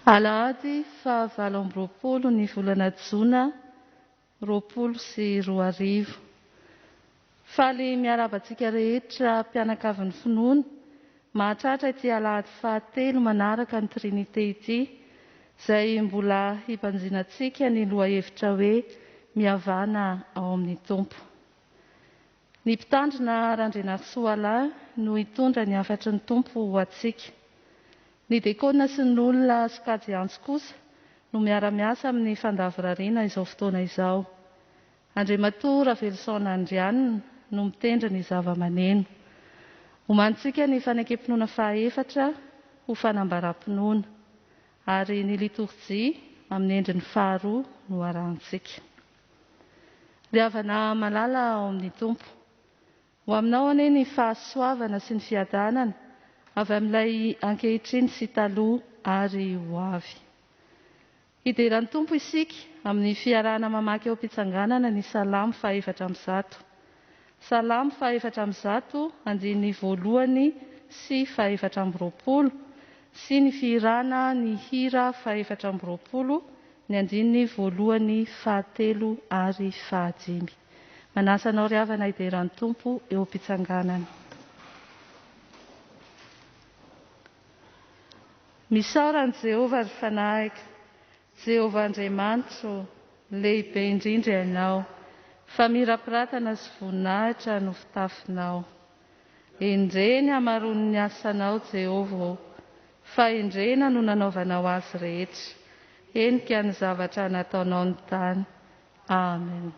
Alahady faha 28 ny volana jona 2020. Faly miarahaba antsika rehetra mpianakavin'ny finoana mahatratra ity alahady fahatelo manaraka ny Trinite ity izay mbola hibanjinantsika ny lohahevitra hoe Mihavana ao amin'ny Tompo. Ny Mpitandrina Randrianarisoa Alain no hitondra ny hafatry ny Tompo ho antsika. Ny Dekona sy ny olona sokajy antso kosa no miara-miasa amin'ny fandavorariana izao fotoana izao. Andriamatoa Raveloson Andrianina no mitendry ny zava-maneno. Omanintsika ny fanekem-pinoana fahaefatra ho fanambaram-pinoana. Ary ny litorjia amin'ny endriny faharoa no arahantsika. Ry havana malala ao amin'ny Tompo, ho aminao anie ny fahasoavana sy ny fiadanana avy amin'ilay ankehitriny sy taloha ary ho avy. Hidera ny Tompo isika amin'ny fiarahana mamaky eo am-pitsanganana ny Salamo faha-104. Salamo faha-104 andininy voalohany sy faha-24 sy ny fihirana ny hira faha-24 ny andininy voalohany, fahatelo ary fahadimy. Manasa anao ry havana hidera ny Tompo eo am-pitsanganana. Misaora an'i Jehovah, ry fanahiko. Jehovah Andriamanitro, lehibe indrindra Ianao. Famirapiratana sy voninahitra no fitafinao. Endrey ny hamaroan'ny asanao, Jehovah ô! Fahendrena no nanaovanao azy rehetra. Henika ny zavatra nataonao ny tany. Amen.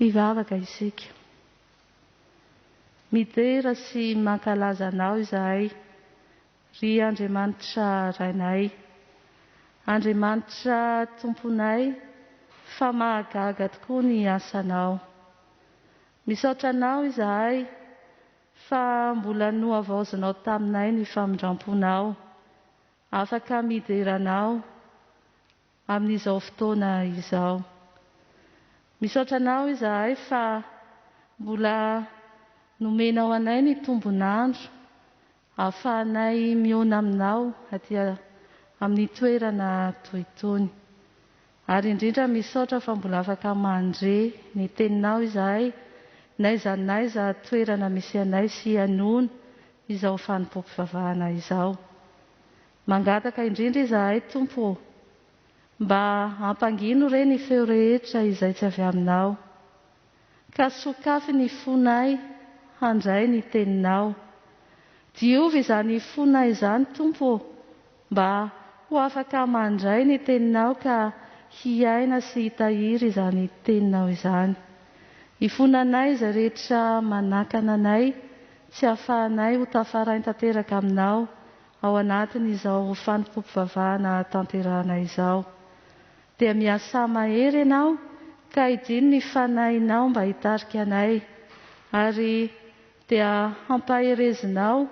Hivavaka isika. Midera sy mankalaza Anao izahay, Ry Andriamanitra Rainay, Andriamanitra Tomponay, fa mahagaga tokoa ny asanao. Misaotra Anao izahay fa mbola nohavaozinao taminay ny famindramponao, afaka midera Anao amin'izao fotoana izao. Misaotra Anao izahay fa mbola nomenao anay ny tombon'andro ahafahanay mihaona Aminao aty amin'ny toerana toy itony. Ary indrindra misaotra fa mbola afaka mandre ny Teninao izahay n'aiza n'aiza toerana misy anay sy ihainoana izao fanompoam-pivavahana izao. Mangataka indrindra izahay Tompo ô, mba ampangino re ny feo rehetra izay tsy avy Aminao. Ka sokafy ny fonay handray ny Teninao. Diovy izany fonay izany Tompo ô, mba ho afaka mandray ny Teninao ka hiaina sy hitahiry izany Teninao izany. Ifonanay izay rehetra manakana anay tsy hahafahanay ho tafarain tanteraka Aminao ao anatin'izao fanompoam-pivavahana tanterahanay izao. Dia miasà mahery ianao ka idino ny Fanahinao mba hitarika anay, ary dia hampaherezinao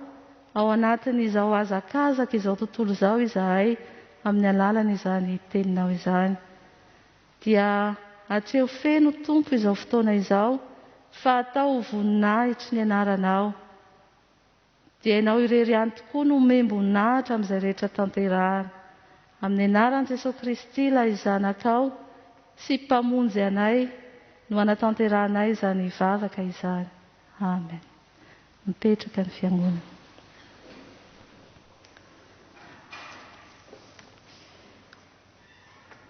ao anatin'izao hazakazaka izao tontolo izao izahay amin'ny alalan'izany Teninao izany. Dia atreho feno Tompo izao fotoana izao fa atao ho voninahitry ny Anaranao. Dia Ianao irery ihany tokoa no omem-boninahitra amin'izay rehetra tanterahana. Amin'ny anaran'i Jesoa Kristy ilay Zanakao sy Mpamonjy anay no anatanterahanay izany vavaka izany. Amen. Mipetraka ny Fiangonana.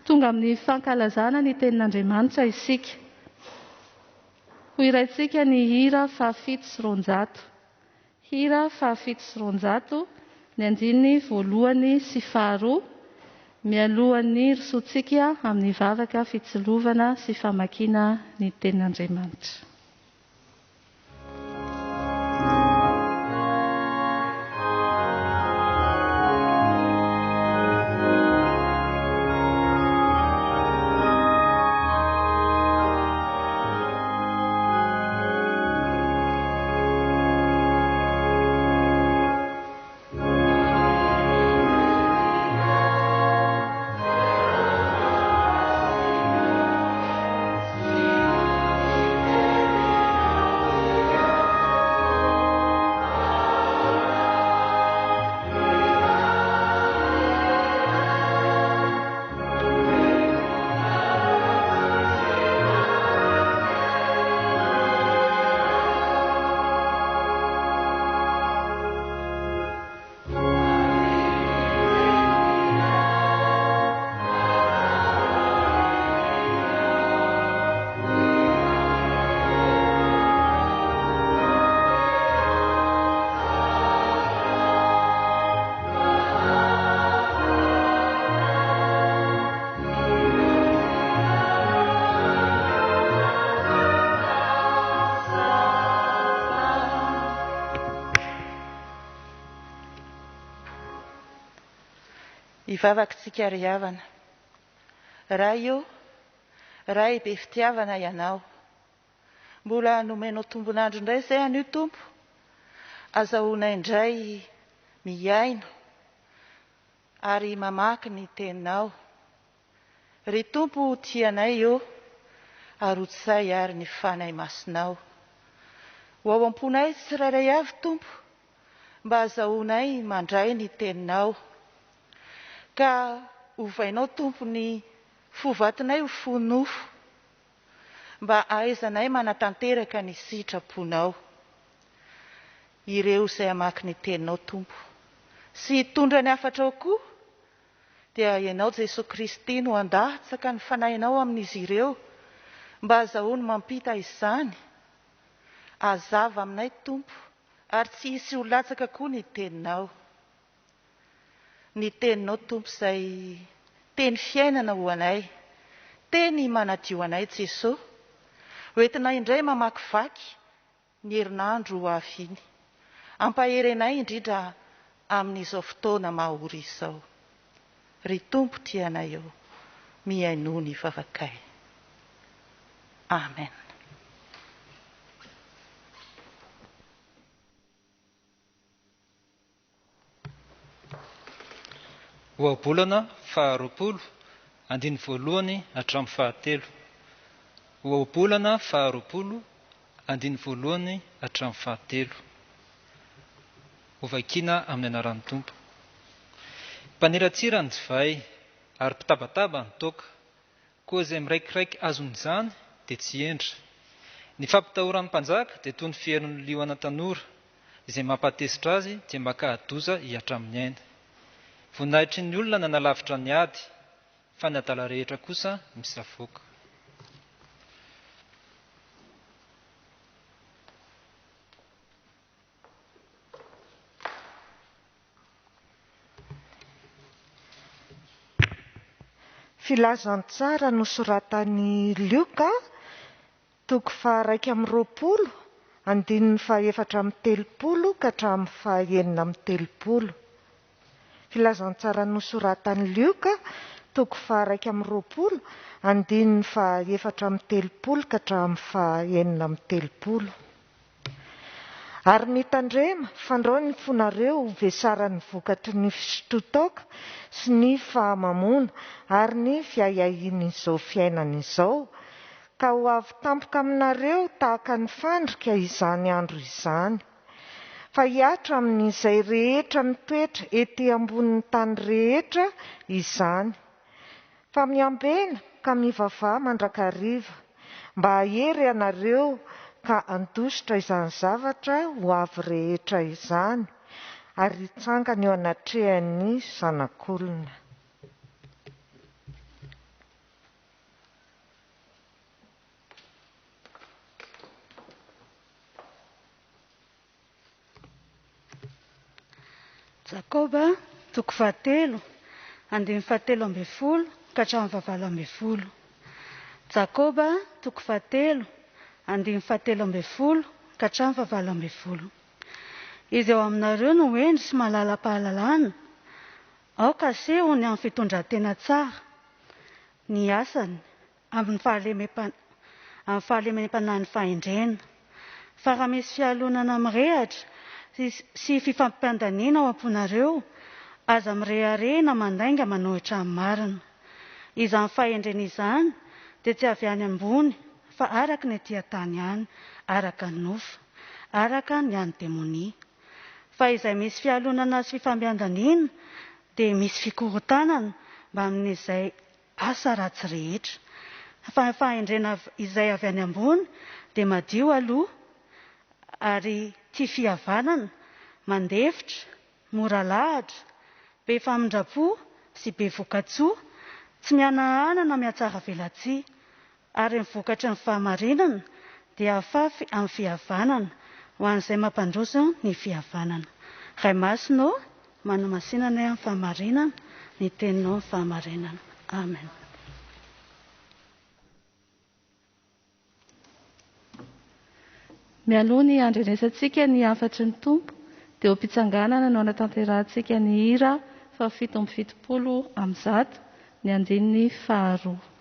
Tonga amin'ny fankalazana ny Tenin'Andriamanitra isika. Ho hiraintsika ny hira fahafito sy roanjato. Hira fahafito sy roanjato, ny andininy voalohany sy faharoa, mialohan'ny hirosoantsika amin'ny vavaka fitsilovana sy famakiana ny Tenin'Andriamanitra. Hivavaka isika ry havana. Ray o, Ray be fitiavana Ianao. Mbola nomenao tombon'andro indray izay anio Tompo. Azahoanay indray mihaino ary mamaky ny Teninao. Ry Tompo tia anay ô, arotsay ary ny Fanahy Masinao. Ho ao am-ponay tsirairay avy Tompo, mba azahoanay mandray ny Teninao. Ka ovainao Tompo ny fo vatinay ho fo nofo. Mba hahaizanay manatanteraka ny sitraponao. Ireo izay hamaky ny Teninao Tompo, sy hitondra ny hafatrao koa, dia Ianao Jesoa Kristy no handatsaka ny Fanahinao amin'izy ireo, mba hahazahoany mampita izany. Hazava aminay Tompo, ary tsy hisy ho latsaka koa ny Teninao. Ny Teninao Tompo izay Teny fiainana ho anay, Teny manadio anay Jeso. Ho entinay indray mamakivaky ny herinandro ho avy iny. Ampahery anay indrindra amin'izao fotoana mahory izao. Ry Tompo tia anay ô, mihainoa ny vavakay. Amen. Ohabolana faharoapolo, andininy voalohany hatramin'ny fahatelo. Ohabolana faharoapolo, andininy voalohany hatramin'ny fahatelo. Hovakiana amin'ny anaran'ny Tompo. Mpaniratsira ny divay ary mpitabataba ny toaka. Koa izay miraikiraiky azon'izany dia tsy hendry. Ny fampitahoran'ny mpanjaka dia toy ny fiheron'ny liona tanora, izay mampahatezitra azy dia maka-doza hihatra amin'ny aina. Voninahitry ny olona nanalavitra ny ady, fa ny adala rehetra kosa misavoaka. Filazantsara nosoratan'i Lioka, toko faha-21, andininy faha-34 ka hatramin'ny faha-36. Filazantsara nosoratan'i Lioka, toko faha-21, andininy faha-34 ka hatramin'ny faha-36. Ary mitandrema, fandrao ny fonareo ho vesaran'ny vokatry ny fisotroan-toaka sy ny fahamamoana ary ny fiahiahian'izao fiainana izao, ka ho avy tampoka aminareo tahaka ny fandrika izany andro izany. Fa hihatra amin'izay rehetra mitoetra ety ambonin'ny tany rehetra izany. Fa miambena ka mivavaha mandrakariva, mba hahery ianareo ka handositra izany zavatra ho avy rehetra izany, ary hitsangana eo anatrehan'ny Zanak'olona. Jakoba, toko fahatelo, andininy fahatelo ambin'ny folo ka hatramin'ny fahavalo ambin'ny folo. Jakoba, toko fahatelo, andininy fahatelo ambin'ny folo ka hatramin'ny fahavalo ambin'ny folo. Izy eo aminareo no hendry sy mahalala-pahalalana, aoka asehony amin'ny fitondran-tena tsara ny asany, amin'ny fahalemem-panahin'ny fahendrena. Fa raha misy fialonana mirehatra sy fifampandaniana ao am-ponareo, aza mirehareha na mandainga manohitra ny marina. Izany fahendrena izany dia tsy avy any ambony fa araka ny ety an-tany ihany, araka ny nofo, araka ny an'ny demonia. Fa izay misy fialonana sy fifampiandaniana dia misy fikorontanana mbamin'izay asa ratsy rehetra. Fa ny fahendrena izay avy any ambony dia madio aloha ary tia fihavanana, mandefitra, mora lahatra, be famindram-po sy be voka-tsoa, tsy mihanahana na mihatsaravelatsihy. Ary ny vokatry ny fahamarinana dia afafy amin'ny fihavanana ho an'izay mampandroso ny fihavanana. Ray Masina ô, manamasina anay amin'ny fahamarinana, ny Teninao ny fahamarinana. Amen. Mialoha ny handrenesantsika ny hafatry ny Tompo dia ho mpitsanganana no hanatanterahantsika ny hira faha-177 ny andininy faharoa.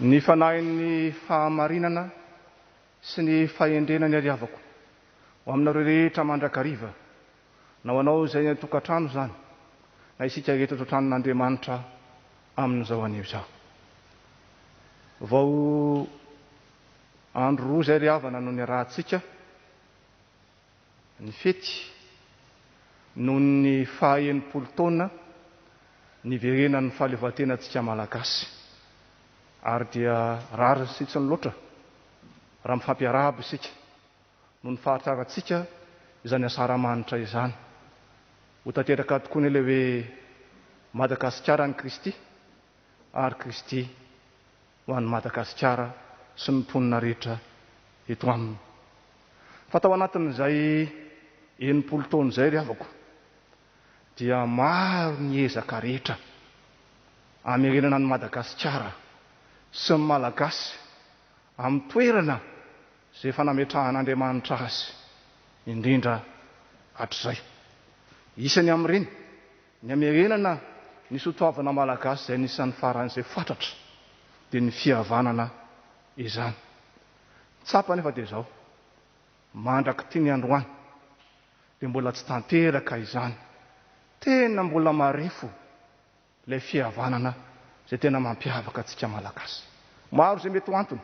Ny fanahin'ny fahamarinana sy ny fahendrena ny ariavako ho aminareo rehetra mandrakariva, na ho anao izay any an-tokantrano izany, na isika rehetra eto an-tranon'Andriamanitra amin'izao anio izao. Vao andro roa izay ry havana no niarahantsika nifety noho ny faha-60 taona niverenan'ny fahaleovantenantsika Malagasy. Ary dia rariny sy hitsiny loatra raha mifampiarahaba isika noho ny fahatrarantsika izany asaramanitra izany. Ho tanteraka tokoa anie ilay hoe Madagasikara an'i Kristy ary Kristy ho an'i Madagasikara sy ny mponina rehetra eto aminy. Fa tao anatin'izay 60 taona izay ry havako dia maro ny ezaka rehetra hamerenana an'i Madagasikara sy ny Malagasy amin'ny toerana izay efa nametrahan'Andriamanitra azy indrindra hatrizay. Isany amin'ireny ny hamerenana ny soatoavina malagasy izay anisan'ny faran'izay fatratra dia ny fihavanana izany. Tsapa anefa dia izao, mandrak'ity ny androany dia mbola tsy tanteraka izany. Tena mbola marefo ilay fihavanana izay tena mampiavaka antsika Malagasy. Maro izay mety ho antony,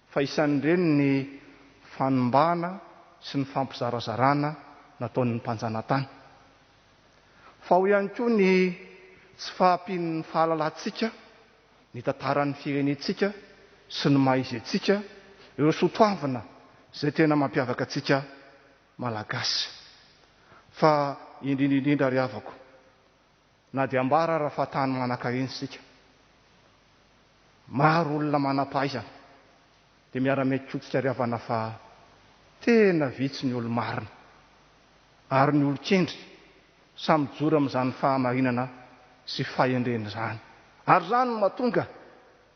fa isan'ireny ny fanimbana sy ny fampizarazarana nataon'ny mpanjanatany. Fa ao ihany koa ny tsy fahampian'ny fahalalantsika ny tantaran'ny firenentsika sy ny maha izy antsika, ireo soatoavina izay tena mampiavaka antsika Malagasy. Fa indrindra indrindra ry havako, na dia ambara ara fa tany manankarena isika, maro olona manam-pahaizana, dia miara-miaiky koa tsika ry havana fa tena vitsy ny olo-marina ary ny olon-kendry samy mijoro amin'izany fahamarinana sy fahendrena izany. Ary izany no mahatonga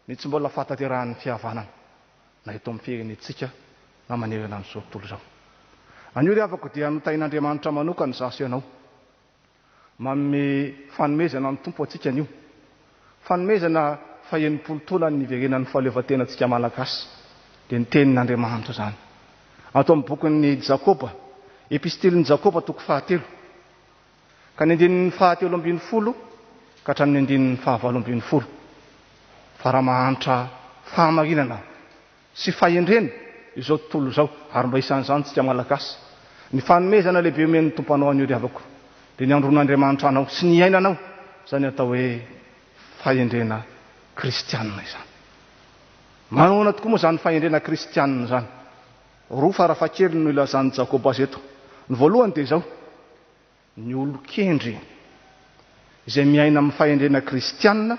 ny tsy mbola fahatanterahan'ny fihavanana na eto amin'ny firenentsika na manerana an'izao tontolo izao. Anio ry havako dia notahin'Andriamanitra manokana izaho sy ianao. Manome fanomezana ny Tompo antsika anio. Fanomezana faha-60 taona niverenan'ny fahaleovantenantsika Malagasy. Dia ny Tenin'Andriamanitra izany. Ato amin'ny bokin'i Jakoba, Epistilin'i Jakoba toko fahatelo, ka ny andininy fahatelo ambin'ny folo ka hatramin'ny andininy fahavalo ambin'ny folo. Fa raha mahantra fahamarinana sy fahendrena izao tontolo izao, ary mba isan'izany tsika Malagasy, ny fanomezana lehibe omen'ny Tompo anao anio ry havako, dia ny andron'Andriamanitra anao sy ny iainanao, izany atao hoe fahendrena kristianina izany. Manahoana tokoa moa izany fahendrena kristianina izany? Roa farafahakeliny no ilazan'i Jakoba azy eto. Ny voalohany dia izao, ny olon-kendry izay miaina amin'ny fahendrena kristianina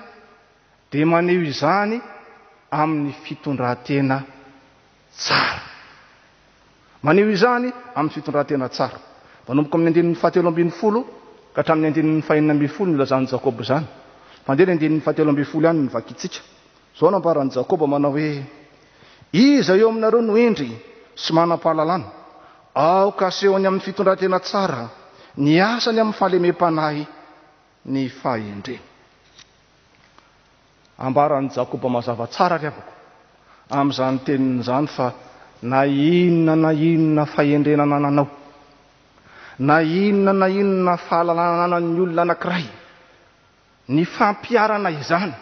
dia maneho izany amin'ny fitondran-tena tsara. Maneho izany amin'ny fitondran-tena tsara. Manomboka amin'ny andininy fahatelo ambin'ny folo ka hatramin'ny andininy fahenina ambin'ny folo no ilazan'i Jakoba izany. Fa andeha ny andininy fahatelo ambin'ny folo ihany no vakintsika. Izao no ambaran'i Jakoba manao hoe, Iza eo aminareo no hendry sy manam-pahalalana? Aoka asehony amin'ny fitondran-tena tsara ny asany amin'ny fahalemem-panahy ny fahendreny. Ambaran'i Jakoba mazava tsara ry havako amin'izany teniny izany fa na inona na inona fahendrena anananao, na inona na inona fahalalana ananan'ny olona anankiray, ny fampiharana izany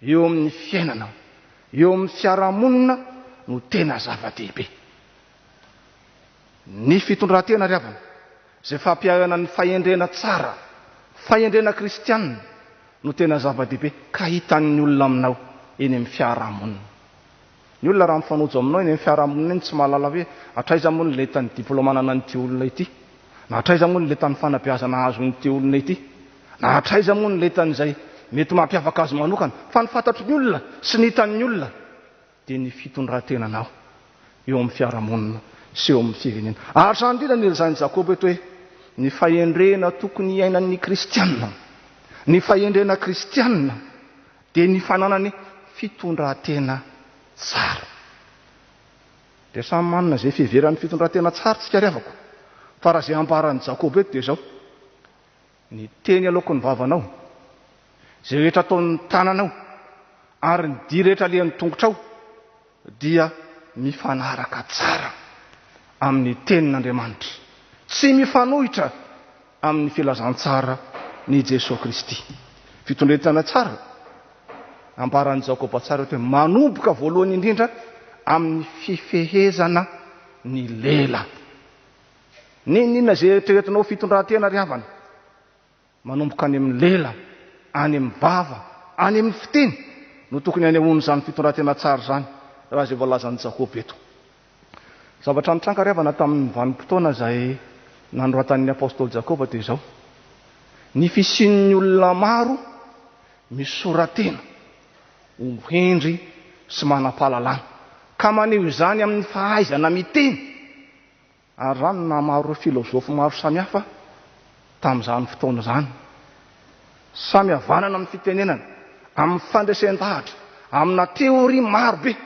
eo amin'ny fiainana, eo amin'ny fiarahamonina no tena zava-dehibe. Ny fitondran-tena ry havana, izay fampiharana ny fahendrena tsara, fahendrena kristianina no tena zava-dehibe ka hitan'ny olona aminao eny amin'ny fiarahamonina. Ny olona raha mifanojo aminao eny amin'ny fiarahamonina eny tsy mahalala hoe hatraiza moa ny lentan'ny diplaoma ananan'ity olona ity, na hatraiza moa ny lentan'ny fanabeazana azon'ity olona ity, na hatraiza moa ny lentan'izay mety mampiavaka azy manokana. Fa ny fantatry ny olona sy ny hitan'ny olona dia ny fitondran-tenanao eo amin'ny fiarahamonina sy eo amin'ny firenena. Ary izany indrindra no ilazan'i Jakoba eto hoe ny fahendrena tokony hiainan'ny kristianina, ny fahendrena kristianina dia ny fananany fitondran-tena tsara. Dia samy manana izay fiheverany fitondran-tena tsara isika ry havako. Fa raha izay ambaran'i Jakoba eto dia izao, Ny teny aloaky ny vavanao, izay rehetra ataon'ny tananao, ary ny dia rehetra alehan'ny tongotrao dia mifanaraka tsara amin'ny tenin'Andriamanitra, tsy mifanohitra amin'ny filazantsara ny Jesoa Kristy. Fitondrentana tsara, ambaran'i Jakoba tsara eto hoe manomboka voalohany indrindra amin'ny fifehezana ny lela. N'inon'inona izay eritreretinao ho fitondran-tena ry havana, manomboka any amin'ny lela, any amin'ny vava, any amin'ny fiteny, no tokony hanehoana izany fitondran-tena tsara izany, raha izay voalazan'i Jakoba eto. Zavatra nitranga ry havana tamin'ny vanim-potoana izay nanoratan'ny apostoly Jakoba dia izao, Ny fisian'ny olona maro misora-tena ho hendry sy manam-pahalalana, ka maneho izany amin'ny fahaizana miteny, ary izany no nahamaro ireo filozofy maro samihafa tamin'izany fotoana izany. Samy havanana amin'ny fitenenana, amin'ny fandresen-dahatra, amina teoria maro be.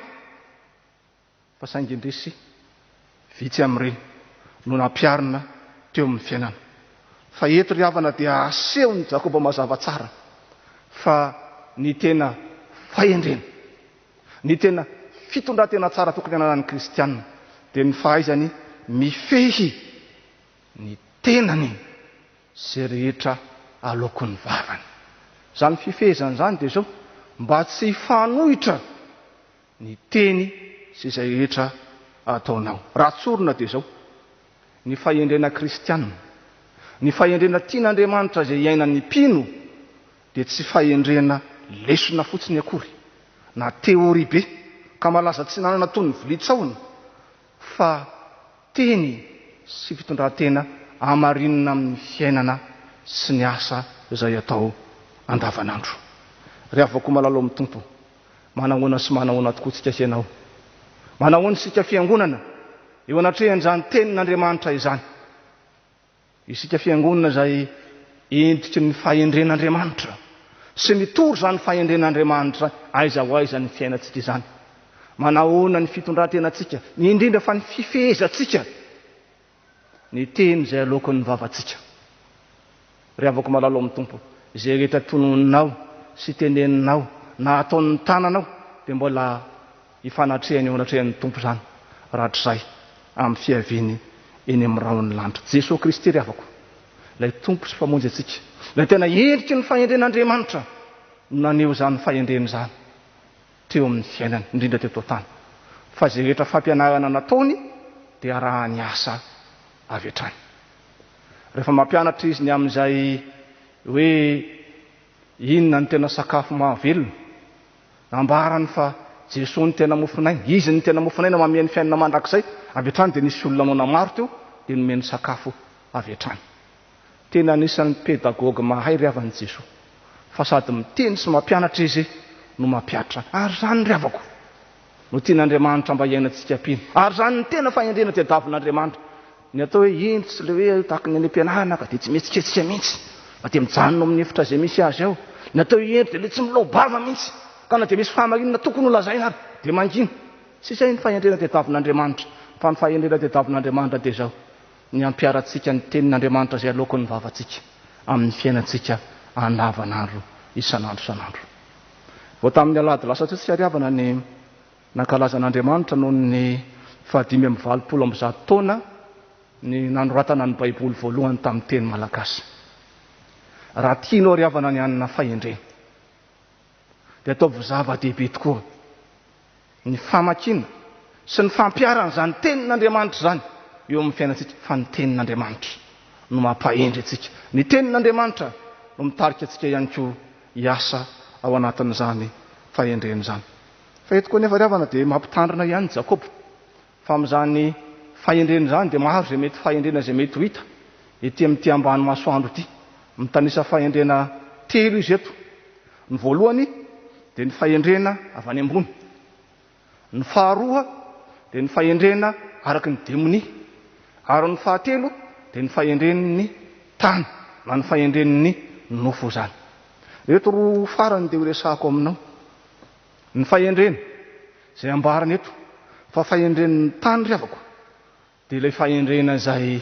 Fa saingy indrisy, vitsy amin'ireny no nampiharina teo amin'ny fiainana. Fa eto ry havana dia asehon'i Jakoba mazava tsara fa ny tena fahendrena, ny tena fitondran-tena tsara tokony hananan'ny kristiana dia ny fahaizany mifehy ny tenany izay rehetra aloaky ny vavany. Izany fifehezana izany dia izao, mba tsy hifanohitra ny teny sy izay rehetra ataonao. Raha tsorina dia izao, ny fahendrena kristiana, ny fahendrena tian'Andriamanitra izay iainan'ny mpino dia tsy fahendrena lesona fotsiny akory, na théorie be ka malaza tsy nanana toy ny vilia tsaona, fa teny sy fitondran-tena amarinina amin'ny fiainana sy ny asa izay atao andavanandro. Ry havako malala ao amin'ny Tompo, Manahoana sy manahoana tokoa tsika sy ianao? Manahoana isika fiangonana eo anatrehan'izany tenin'Andriamanitra izany? Isika fiangonana izay endriky ny fahendren'Andriamanitra sy mitory izany fahendren'Andriamanitra aiza ho aiza ny fiainantsika izany? Manahoana ny fitondran-tenantsika, indrindra fa ny fifehezantsika Ny teny izay aloaky ny vavantsika. Ry havako malala ao amin'ny Tompo, izay rehetra tononinao sy teneninao na ataon'ny tananao dia mbola hifanatrehana eo anatrehan'ny Tompo izany rahatrizay amin'ny fiaviany eny amin'ny rahon'ny lanitra. Jesoa Kristy ry havako, ilay Tompo sy Mpamonjy antsika, ilay tena endriky ny fahendren'Andriamanitra no naneho izany fahendrena izany. teo amin'ny fiainany, indrindra teto an-tany, fa izay rehetra fampianarana nataony dia arahany asa avy hatrany. Rehefa mampianatra izy ny amin'izay hoe inona no tena sakafo mahavelona, nambarany fa Jesoa no tena mofon'aina, Izy no tena mofon'aina manome ny fiainana mandrakizay, avy hatrany dia nisy olona noana maro teo dia nomeny sakafo avy hatrany. Tena anisan'ny pedagogue mahay ry havana i Jesoa fa sady miteny sy mampianatra Izy no mampihatra. Ary izany ry havako no tian'Andriamanitra mba hiainantsika mpino. Ary izany no tena fahendrena tadiavin'Andriamanitra. Ny atao hoe hendry tsy ilay hoe tahaky ny any am-pianarana ka dia tsy mihetsiketsika mihitsy fa dia mijanona ao amin'ny efitra izay misy azy ao. Ny atao hoe hendry dia ilay tsy milao-bava mihitsy ka na dia misy fahamarinana tokony holazaina ary dia mangina. Tsy izay ny fahendrena tadiavin'Andriamanitra fa ny fahendrena tadiavin'Andriamanitra dia izao. ny hampiharantsika ny Tenin'Andriamanitra izay aloaky ny vavantsika amin'ny fiainantsika andavanandro isan'andro isan'andro. Vao tamin'ny alahady lasa teo tsika ry havana ny nankalaza an'Andriamanitra noho ny faha-185 taona ny nanoratana ny Baiboly voalohany tamin'ny teny malagasy. Raha tianao ry havana ny hanana fahendrena dia ataovy zava-dehibe tokoa ny famakiana sy ny fampiharana izany Tenin'Andriamanitra izany eo amin'ny fiainantsika, fa ny Tenin'Andriamanitra no mampahendry antsika. Ny Tenin'Andriamanitra no mitarika antsika ihany koa hiasa ao anatin'izany fahendrena izany. Fa eto koa anefa ry havana dia mampitandrina ihany Jakoba fa amin'izany fahendrena izany dia maro izay mety fahendrena izay mety ho hita ety amin'ity ambany masoandro ity. Mitanisa fahendrena telo izy eto. Ny voalohany dia ny fahendrena avy any ambony. Ny faharoa dia ny fahendrena araka ny demonia. Ary ny fahatelo dia ny fahendren'ny tany na ny fahendren'ny nofo izany. Ireto roa farany dia horesahako aminao. Ny fahendrena izay ambarany eto fa fahendren'ny tany ry havako Dia ilay fahendrena izay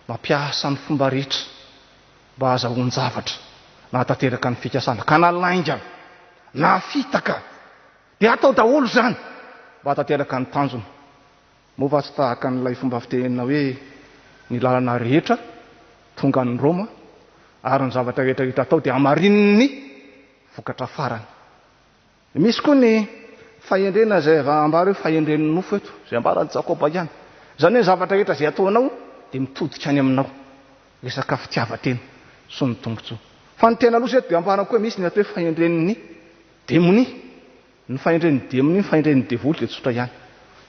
mampiasa ny fomba rehetra mba hahazahoan-javatra na hahatanteraka ny fikasana, ka na lainga na fitaka dia atao daholo izany mba hahatanteraka ny tanjona. Moa va tsy tahaka an'ilay fomba fitenenana hoe ny lalana rehetra tonga any Roma ary ny zavatra rehetra rehetra atao dia hamarinin'ny vokatra farany. Misy koa ny fahendrena izay ambara hoe fahendren'ny nofo eto, izay ambaran'i Jakoba ihany. Izany hoe ny zavatra rehetra izay ataonao dia mitodika any aminao. Resaka fitiavan-tena sy ny tombontsoa. Fa ny tena loza eto dia ambara koa hoe misy ny atao hoe fahendren'ny demonia. Ny fahendren'ny demonia, ny fahendren'ny devoly dia tsotra ihany,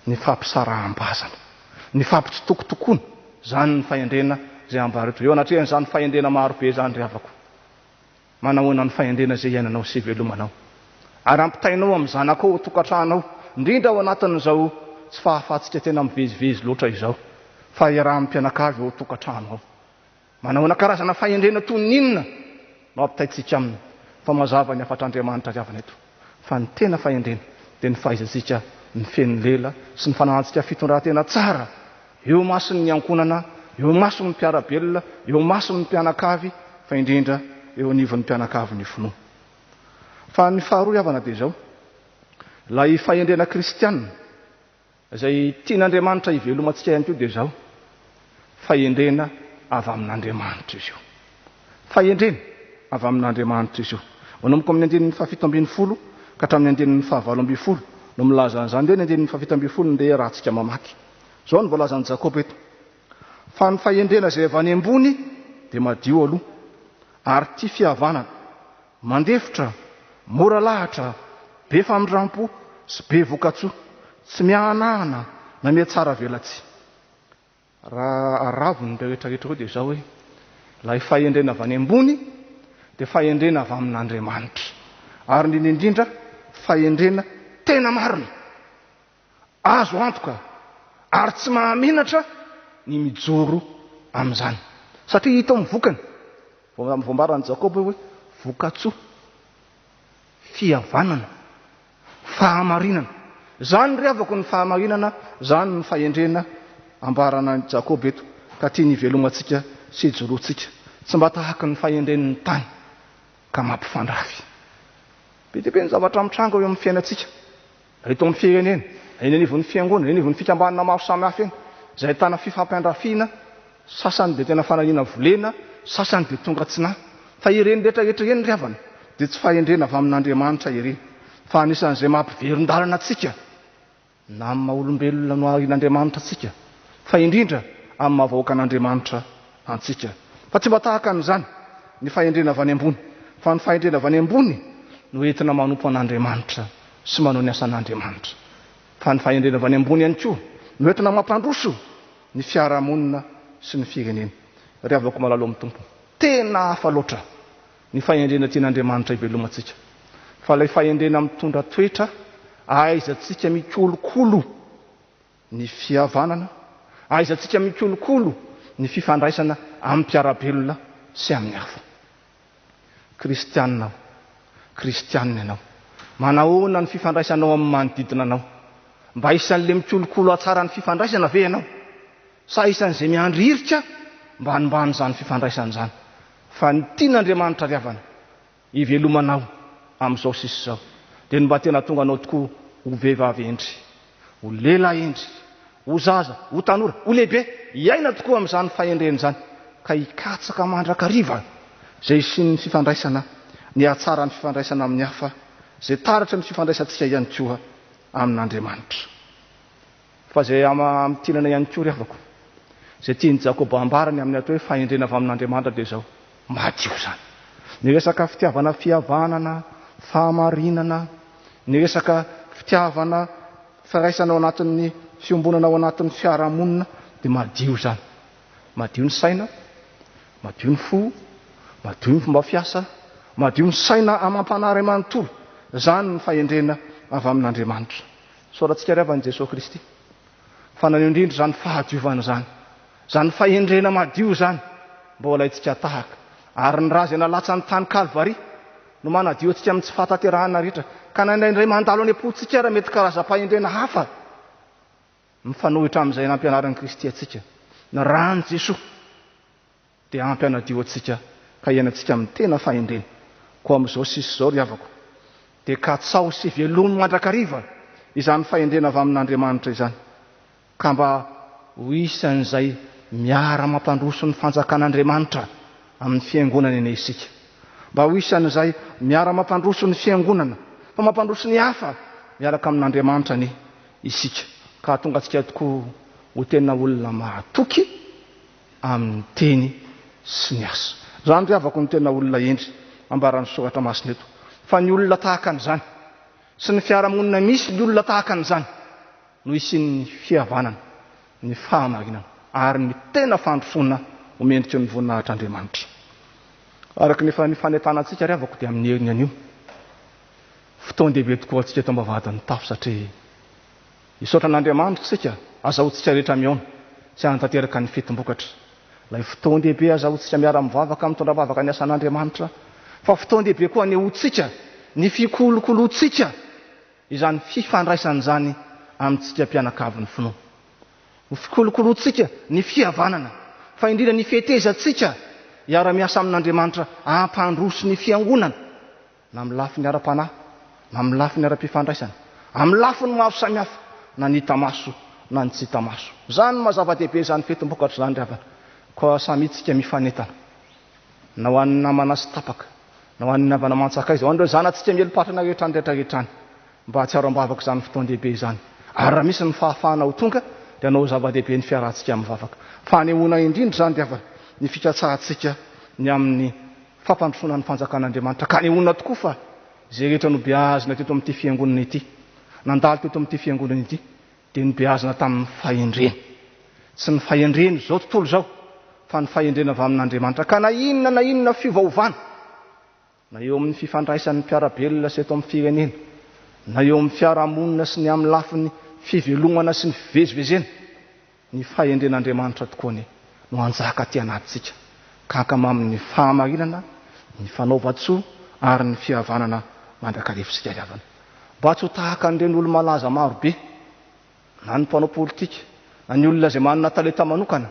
ny fampisaraham-bazana, ny fampitsitokotokoana, izany ny fahendrena izay ambara eto. Eo anatrehan'izany fahendrena marobe izany ry havako, manahoana ny fahendrena izay iainanao sy ivelomanao ary ampitainao amin'ny zanakao ao an-tokantrano ao, indrindra ao anatin'izao tsy fahafahantsika tena mivezivezy loatra izao, fa iarahan'ny mpianakavy ao an-tokantrano ao. Manahoana karazana fahendrena toy ny inona no ampitaintsika aminy fa mazava ny hafatr'Andriamanitra ry havana eto fa ny tena fahendrena dia ny fahaizantsika mifehy ny lela sy ny fananantsika fitondran-tena tsara eo imason'ny ankohonana, eo imason'ny mpiara-belona, eo imason'ny mpianakavy fa indrindra eo anivon'ny mpianakavin'ny finoana. Fa ny faharoa ry havana dia izao, ilay fahendrena kristiana Izay tian'Andriamanitra hivelomantsika ihany koa dia izao, fahendrena avy amin'Andriamanitra izy io. Fahendrena avy amin'Andriamanitra izy io. Manomboka amin'ny andininy fahafito ambin'ny folo ka hatramin'ny andininy fahavalo ambin'ny folo no milaza an'izany. Ndeha ny andininy fahafito ambin'ny folo ndeha rahantsika mamaky. Izao no voalazan'i Jakoba eto, Fa ny fahendrena izay avy any ambony dia madio aloha, ary tia fihavanana, Mandefitra, mora lahatra, be famindrampo sy be vokatsoa, tsy miahanahana na mihatsara velatsihy. Raha aravony ireo rehetra rehetra ireo dia izao hoe, ilay fahendrena avy any ambony dia fahendrena avy amin'Andriamanitra, ary indrindra indrindra fahendrena tena marina. Azo antoka ary tsy mahamenatra ny mijoro amin'izany, satria hita ao amin'ny vokany. Voambaran'i Jakoba hoe vokatsoa, fihavanana, fahamarinana. Izany ry havako ny fahamarinana, izany ny fahendrena ambaran'i Jakoba eto, ka tiany hivelomantsika sy hijoroantsika. Tsy mba tahaka ny fahendren'ny tany ka mampifandrafy. Be dia be ny zavatra mitranga eo amin'ny fiainantsika. Eto amin'ny firenena, eny anivon'ny fiangonana, eny anivon'ny fikambanana maro samihafa eny, izay ahitana fifampiandrafiana, sasany dia tena fanariana volena, sasany dia tonga tsy nahy. Fa ireny rehetra rehetra ireny ry havana dia tsy fahendrena avy amin'Andriamanitra ireny, fa anisan'izay mampiverin-dalana antsika, na amin'ny maha olombelona noharian'Andriamanitra antsika, fa indrindra amin'ny maha vahoakan'Andriamanitra antsika. Fa tsy mba tahaka an'izany ny fahendrena avy any ambony, fa ny fahendrena avy any ambony no entina manompo an'Andriamanitra sy manao ny asan'Andriamanitra. Fa ny fahendrena avy any ambony ihany koa no entina mampandroso ny fiarahamonina sy ny firenena. Ry havako malala ao amin'ny Tompo, tena hafa loatra ny fahendrena tian'Andriamanitra hivelomantsika. Fa ilay fahendrena mitondra toetra ahaizantsika mikolokolo ny fihavanana, ahaizantsika mikolokolo ny fifandraisana amin'ny mpiara-belona sy amin'ny hafa. Kristianina aho, kristianina ianao. Manahoana ny fifandraisanao amin'ny manodidina anao? Mba isan'ilay mikolokolo hahatsara ny fifandraisana ve ianao? Sa isan'izay miandry hirika mba hanimbana izany fifandraisana izany? Fa ny tian'Andriamanitra ry havana, Ivelomanao amin'izao sisa izao, dia ny mba tena hahatonga anao tokoa ho vehivavy hendry, ho lehilahy hendry, ho zaza, ho tanora, ho lehibe, hiaina tokoa amin'izany fahendrena izany, ka hikatsaka mandrakariva izay hisian'ny fifandraisana, ny hahatsaran'ny fifandraisana amin'ny hafa, izay taratry ny fifandraisantsika ihany koa amin'Andriamanitra. Fa izay amintinana ihany koa ry havako, izay tian'i Jakoba ambara ny amin'ny atao hoe fahendrena avy amin'Andriamanitra dia izao, madio izany. Ny resaka fitiavana fihavanana, fahamarinana, ny resaka fitiavana firaisana ao anatin'ny fiombonana ao anatin'ny fiarahamonina dia madio izany. Madio ny saina, madio ny fo, madio ny fomba fiasa, madio ny saina amam-panahy iray manontolo. Izany ny fahendrena avy amin'Andriamanitra. Isaorantsika ry havana i Jesoa Kristy fa naneho indrindra izany fahadiovana izany, izany fahendrena madio izany mba ho alaintsika tahaka. Ary ny ra izay nalatsany tany Kalvary no manadio antsika amin'ny tsy fahatanterahana rehetra. Ka na indraindray mandalo any am-pontsika ara mety karazam-pahendrena hafa mifanohitra amin'izay nampianarin'i Kristy antsika, ny ran'i Jesoa. dia ampy hanadio antsika ka hiainantsika amin'ny tena fahendrena. Koa amin'izao sisa izao ry havako, dia katsaho sy velomy mandrakariva izany fahendrena avy amin'Andriamanitra izany, ka mba ho isan'izay miara-mampandroso ny fanjakan'Andriamanitra amin'ny fiangonana anie isika. Mba ho isan'izay miara-mampandroso ny fiangonana, fa mampandroso ny hafa miaraka amin'Andriamanitra anie isika, ka hahatonga antsika tokoa ho tena olona mahatoky, amin'ny teny sy ny asa. Izany ry havako no tena olona hendry ambaran'ny Soratra Masina eto. Fa ny olona tahaka an'izany. sy ny fiarahamonina misy ny olona tahaka an'izany no hisian'ny fihavanana, ny fahamarinana ary ny tena fandrosoana ho mendrika ny voninahitr'Andriamanitra. Araka ny efa nifanentanantsika ry havako dia amin'ny heriny anio. Fotoan-dehibe tokoa antsika eto am-bavahadin'ny tafo satria hisaotra an'Andriamanitra isika azahoantsika rehetra mihaona sy hanatanteraka ny fetim-bokatra. Ilay fotoan-dehibe azahoantsika miara-mivavaka mitondra am-bavaka ny asan'Andriamanitra fa fotoan-dehibe koa anehoantsika ny fikolokoloantsika izany fifandraisana izany amintsika mpianakavin'ny finoana. Ho fikolokoloantsika ny fihavanana, fa indrindra ny fetezantsika hiara-miasa amin'Andriamanitra hampandroso ny fiangonana, na amin'ny lafiny ara-panahy, na amin'ny lafiny ara-pifandraisana, amin'ny lafiny maro samihafa, na ny hita maso na ny tsy hita maso. Izany no maha zava-dehibe izany fetim-bokatra izany ry havana. Koa samia tsika mifanentana, na ho an'ny namana sy tapaka, na ho an'ny havana aman-tsakaiza, ho an'ireo zanatsika mieli-patrana rehetra any rehetra rehetra any, mba hahatsiaro am-bavaka izany fotoan-dehibe izany. Ary raha misy ny fahafahana ho tonga, dia hanao ho zava-dehibe ny fiarahantsika mivavaka. Fanehoana indrindra izany ry havana, ny fikatsahantsika ny amin'ny fampandrosoana ny fanjakan'Andriamanitra, ka anehoana tokoa fa izay rehetra nobeazina teto amin'ity fiangonana ity, nandalo teto amin'ity fiangonana ity, dia nobeazina tamin'ny fahendrena. Tsy ny fahendren'izao tontolo izao, fa ny fahendrena avy amin'Andriamanitra. Ka na inona na inona fiovaovana, na eo amin'ny fifandraisan'ny mpiara-belona sy eto amin'ny firenena, na eo amin'ny fiarahamonina sy ny amin'ny lafiny fivelomana sy ny fivezivezena, ny fahendren'Andriamanitra tokoa anie no hanjaka aty anatintsika, ka hankamamy ny fahamarinana, ny fanaovan-tsoa ary ny fihavanana mandrakariva isika ry havana. Mba tsy ho tahaka an'ireny olo-malaza maro be, na ny mpanao politika, na ny olona izay manana talenta manokana,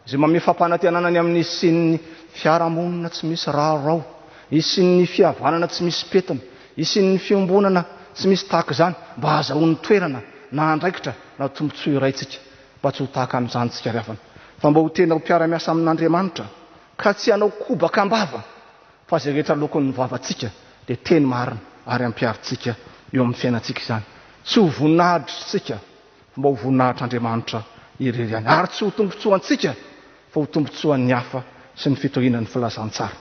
izay manome fampanantenana ny amin'ny hisian'ny fiarahamonina tsy misy raorao, hisian'ny fihavanana tsy misy pentina, hisian'ny fiombonana tsy misy tahaka izany, mba hahazahoany toerana na andraikitra na tombontsoa iray tsika, mba tsy ho tahaka an'izany tsika ry havana, fa mba ho tena ho mpiara-miasa amin'Andriamanitra, ka tsy hanao kobaka am-bava, fa izay rehetra aloakin'ny vavantsika dia teny marina ary ampiharintsika eo amin'ny fiainantsika izany. Tsy ho voninahitr'isika fa mba ho voninahitr'Andriamanitra irery ihany, ary tsy ho tombontsoantsika fa ho tombontsoan'ny hafa sy ny fitoriana ny filazantsara.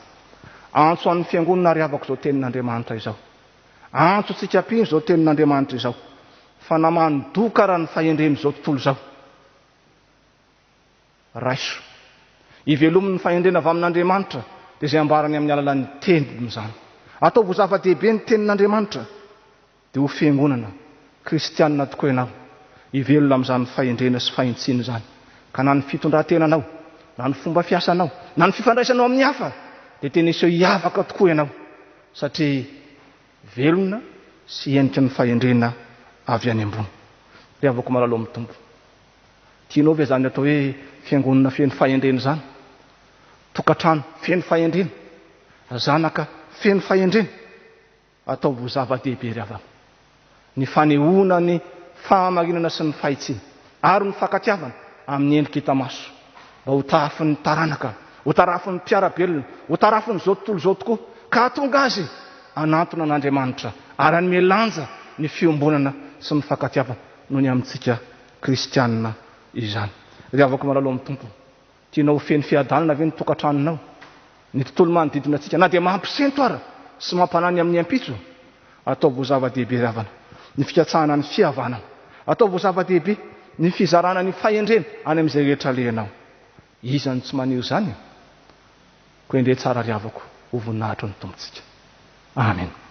Antso an'ny fiangonana ary havako izao tenin'Andriamanitra izao. Antso antsika mpino izao tenin'Andriamanitra izao fa na manodoka ara ny fahendren'izao tontolo izao, Raiso. Ivelomy ny fahendrena avy amin'Andriamanitra, dia izay ambarany amin'ny alalan'ny Teniny izany. Ataovy ho zava-dehibe ny Tenin'Andriamanitra, dia ho fiangonana kristianina tokoa ianao, hivelona amin'izany fahendrena sy fahintsiana izany, ka na ny fitondran-tenanao, na ny fomba fiasanao, na ny fifandraisanao amin'ny hafa, dia tena hiseho hiavaka tokoa ianao, satria velona sy heniky ny fahendrena avy any ambony. Ry havako malala ao amin'ny Tompo. Tianao ve izany atao hoe fiangonana feno fahendrena izany? Tokantrano feno fahendrena? Zanaka feno fahendrena? Ataovy ho zava-dehibe ry havana ny fanehoana ny fahamarinana sy ny fahitsiana ary ny fankatiavana amin'ny endrika hita maso mba ho tahafin'ny taranaka, ho tarafin'ny mpiara-belona, ho tarafin'izao tontolo izao tokoa ka hahatonga azy hanantona an'Andriamanitra ary hanome lanja ny fiombonana sy ny fankatiavana noho ny amintsika kristianina izany. Ry havako malala ao amin'ny Tompo, tianao ho feno fiadanana ve ny tokantranonao, ny tontolo manodidina antsika, na dia mampisento ara sy mampanahy ny amin'ny ampitso? Ataovy ho zava-dehibe ry havana ny fikatsahana ny fihavanana. Ataovy ho zava-dehibe ny fizarana ny fahendrena any amin'izay rehetra alehanao. Iza no tsy maniry izany e? Koa endrey tsara ry havako ho voninahitry ny Tompontsika. Amen.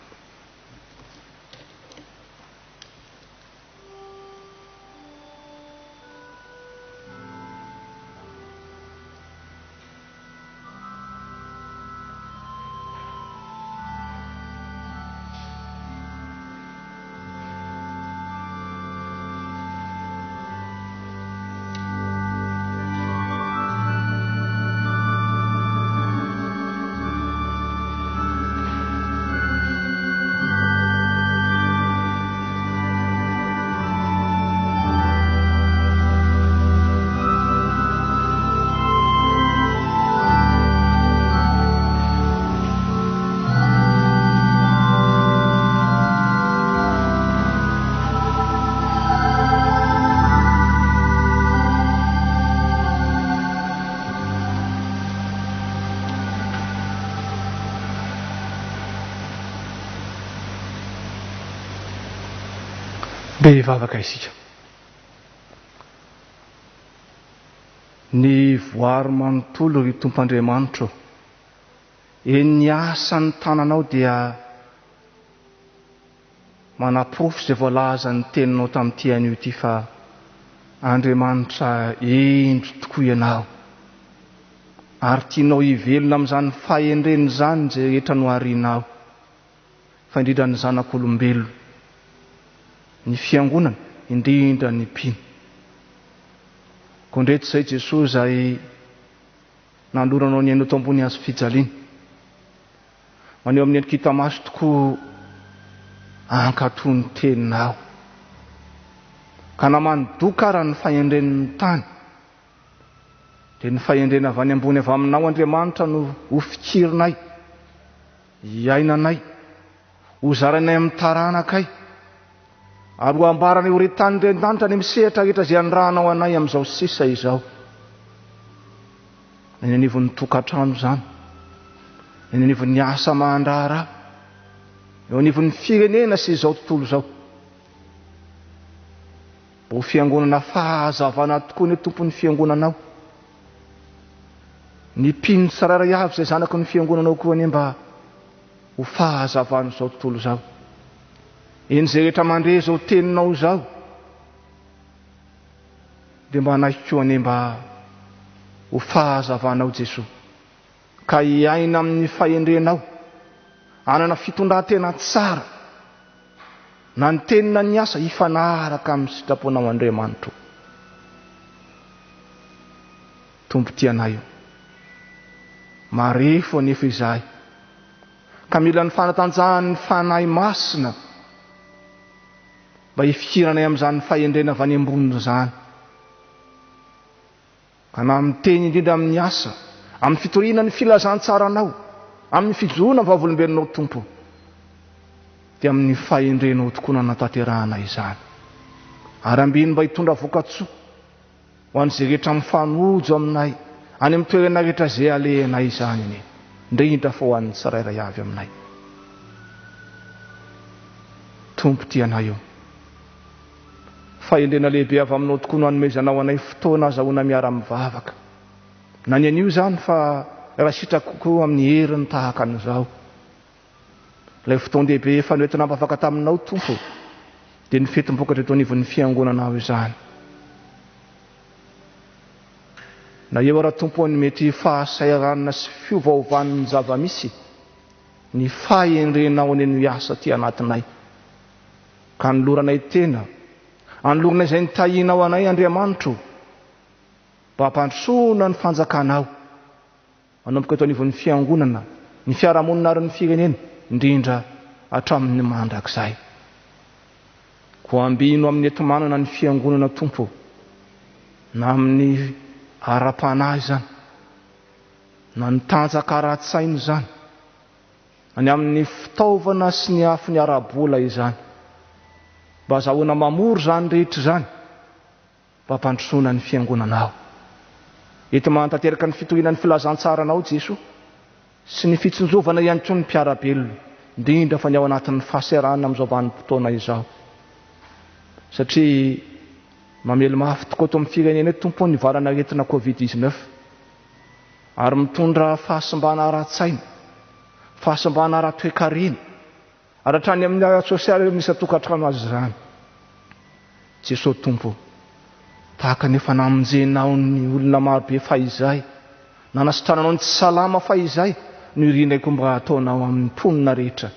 Ndeha hivavaka isika. Ny voary manontolo, ry Tompo Andriamanitro, eny ny asan'ny tananao dia manaporofo izay voalazan'ny teninao tamin'ity anio ity fa Andriamanitra hendry tokoa Ianao ary tianao hivelona amin'izany fahendrena izany izay rehetra noharinao. fa indrindra ny zanak'olombelona, ny fiangonana, indrindra ny mpino. Koa ndreto izay Jesoa izay nanoloranao ny ainao tao ambony hazo fijaliana. Maneho amin'ny endrika hita maso tokoa hankatò ny teninao. Ka na manodoka ara ny fahendren'ny tany, dia ny fahendrena avy any ambony avy aminao Andriamanitra no ho fikirinay. Hiainanay, hozarainay amin'ny taranakay, ary ho ambaranay ho re tany ren-danitra any amin'ny sehatra rehetra izay anirahanao anay amin'izao sisa izao. Na eny anivon'ny tokantrano izany, na eny anivon'ny asa aman-draharaha, eo anivon'ny firenena sy izao tontolo izao. Mba ho fiangonana fahazavana tokoa ny Tompon'ny fiangonanao. Ny mpino tsirairay avy izay zanaky ny fiangonanao koa anie mba ho fahazavan'izao tontolo izao. Eny izay rehetra mandre izao teninao izao dia mba hanaiky koa anie mba ho fahazavanao Jesoa ka hiaina amin'ny fahendrenao, hanana fitondran-tena tsara na ny teny na ny asa hifanaraka amin'ny sitraponao Andriamanitro. Tompo tia anay o. Marefo anefa izahay ka mila ny fanatanjahan'ny Fanahy Masina mba hifikiranay amin'izany fahendrena avy any ambony izany. Ka na amin'ny teny indrindra amin'ny asa, amin'ny fitoriana ny filazantsaranao, amin'ny fijoroana vavolombelonao Tompo, dia amin'ny fahendrenao tokoa no anatanterahana izany. Ary ambiny mba hitondra vokatsoa ho an'izay rehetra mifanojo aminay any amin'ny toerana rehetra izay alehanay izany anie, indrindra fa ho an'ny tsirairay avy aminay. Tompo tia anay o. Fahendrena lehibe avy aminao tokoa no anomezanao anay fotoana azahoana miara-mivavaka. Na ny anio izany fa raha sitrako koa amin'ny heriny tahaka an'izao. Ilay fotoan-dehibe efa noentina am-bavaka taminao Tompo dia ny fetim-bokatra eto anivon'ny fiangonanao izany. Na eo ara Tompo ny mety fahasahiranana sy fiovaovan'ny zava-misy, ny fahendrenao anie no hiasa aty anatinay. Ka anoloranay tena, anoloranay izay nitahianao anay Andriamanitro, mba hampandrosoana ny fanjakanao, manomboka eto anivon'ny fiangonana, ny fiarahamonina ary ny firenena, indrindra hatramin'ny mandrakizay. Koa ambino amin'ny enti-manana ny fiangonana Tompo, na amin'ny ara-panahy izany, na ny tanjaka ara-tsaina izany, Any amin'ny fitaovana sy ny afony ara-bola izany. Mba azahoana mamory izany rehetra izany mba hampandrosoana ny fiangonanao. Ety mahantanteraka ny fitoriana ny filazantsaranao Jesoa sy ny fitsinjovana ihany koa ny mpiara-belona, indrindra fa ny ao anatin'ny fahaserana amin'izao vanim-potoana izao. Satria mamely mafy tokoa eto amin'ny firenena eto Tompo ny valan'aretina covid 19. Ary mitondra fahasimbana ara-tsaina, fahasimbana ara-toekarena, ary hatrany amin'ny ara-tsosialy eo amin'ny isan-tokantrano aza izany. Jesoa Tompo ô, tahaka ny efa namonjenao ny olona marobe fahizay, nanasitrananao ny tsy salama fahizay, no irinay koa mba hataonao amin'ny mponina rehetra,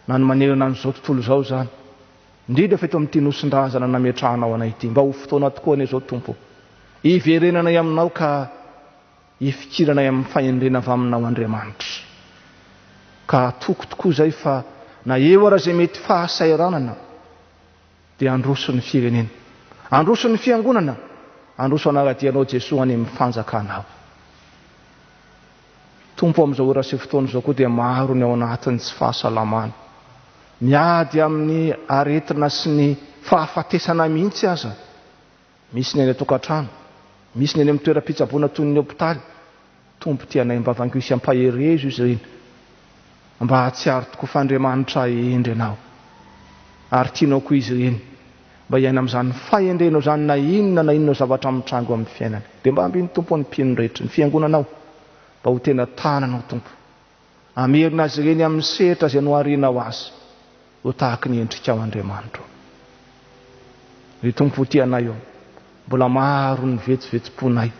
na ny manerana an'izao tontolo izao izany, indrindra fa eto amin'ity Nosin-drazana nametrahanao anay ity. Mba ho fotoana tokoa anie izao Tompo ô, hiverenanay aminao ka hifikiranay amin'ny fahendrena avy aminao Andriamanitra. Ka atoko tokoa izay fa na eo ara izay mety fahasahiranana dia handroso ny firenena, handroso ny fiangonana, handroso hanara-dia anao Jesoa any amin'ny fanjakanao. Tompo amin'izao ora sy fotoana izao koa dia maro ny ao anatin'ny tsy fahasalamana. Miady amin'ny aretina sy ny fahafatesana mihitsy aza. Misy ny any an-tokantrano, misy ny any amin'ny toeram-pitsaboana toy ny hopitaly. Tompo tia anay mba vangio sy ampaherezo izy ireny mba hahatsiaro tokoa fa Andriamanitra hendry Ianao ary tianao koa izy ireny. Mba hiaina amin'izany fahendrenao izany na inona na inona zavatra mitranga eo amin'ny fiainany. Dia mba ambin'ny Tompo ny mpino rehetra, ny fiangonanao, mba ho tena tananao Tompo. Hamerina azy ireny amin'ny sehatra izay noharianao azy ho tahaky ny endrikao Andriamanitra o. Ry Tompo tia anay o, mbola maro ny vetsovetsom-ponay.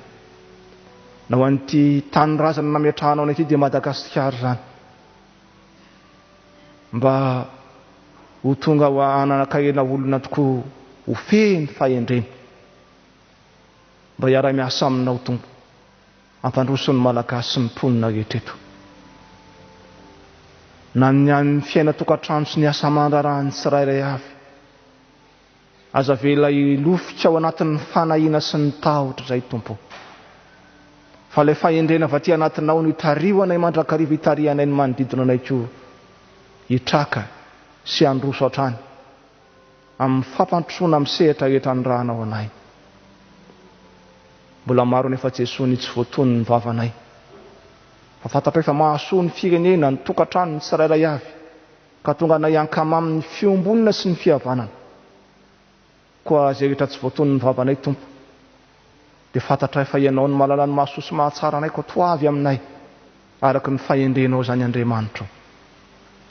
Na ho an'ity tanindrazana nametrahanao anay ity dia Madagasikara izany. Mba ho tonga ho hanankarena olona tokoa ho feno fahendrena. Mba hiara-miasa aminao Tompo. Hampandroso ny Malagasy sy ny mponina rehetra eto. Na ny an'ny fiainan-tokantrano sy ny asa aman-draharahan'ny tsirairay avy. Aza avela hilofika ao anatin'ny fanahiana sy ny tahotra izay Tompo o. Fa ilay fahendrena avy aty anatinao no itariho anay mandrakariva itarihanay ny manodidina anay koa hitraka sy handroso hatrany amin'ny fampandrosoana amin'ny sehatra rehetra anirahanao anay. Mbola maro anefa Jesoa ny tsy voatonon'ny vavanay. Fa fantatray fa mahasoa ny firenena, ny tokantrano, ny tsirairay avy, ka tonga anay hankamamy ny fiombonana sy ny fihavanana. Koa izay rehetra tsy voatonon'ny vavanay Tompo, dia fantatray fa Ianao no mahalala ny mahasoa sy mahatsara anay, koa toavy aminay araka ny fahendrenao izany Andriamanitra o.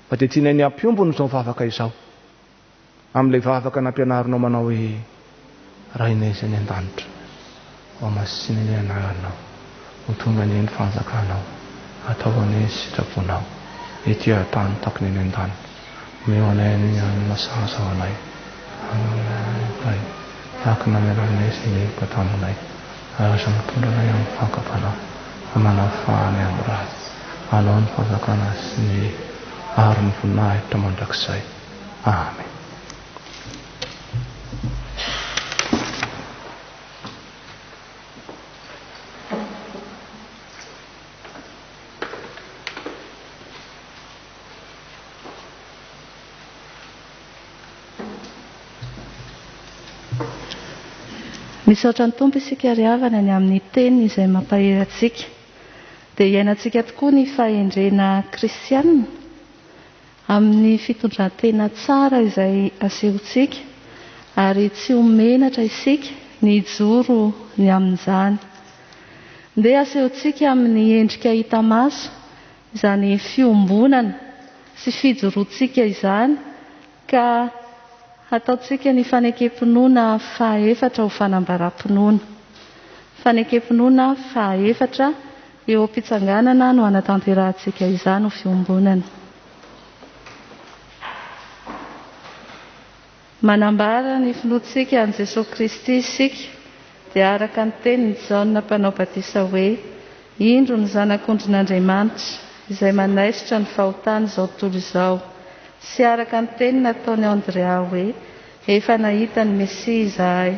Fa dia tianay ny hampiombona izao vavaka izao amin'ilay vavaka nampianarinao manao hoe, Rainay izay any an-danitra, hohamasina ny anaranao, ho tonga anie ny fanjakanao, atao anie ny sitraponao, ety an-tany tahaka ny any an-danitra. Omeo anay anie ny hanina sahaza ho anay, ary omeo anay ny tay, tahaka ny namelanay izay meloka taminay, ary aza mitondra anay amin'ny fakam-panahy, fa manafaha anay amin'ny ratsy. Anao ny fanjakana sy ny hery ary ny voninahitra mandrakizay. Amen. Misaotra ny Tompo isika ry havana ny amin'ny teniny izay mampahery antsika. Dia iainantsika tokoa ny fahendrena kristiana amin'ny fitondran-tena tsara izay asehontsika ary tsy ho menatra isika ny hijoro ny amin'izany. Ndeha asehontsika amin'ny endrika hita maso izany fiombonana sy fijoroantsika izany ka hataontsika ny fanekem-pinoana fahaefatra ho fanambaram-pinoana. Fanekem-pinoana fahaefatra eo am-pitsanganana no hanatanterahantsika izany ho fiombonana. Manambara ny finoantsika an'i Jesoa Kristy isika dia araka ny tenin'i Jaona Mpanao Batisa hoe, Indro ny Zanak'ondrin'Andriamanitra, izay manaisotra ny fahotan'izao tontolo izao, sy araka ny teny nataon'i Andrea hoe, Efa nahita ny Mesia izahay,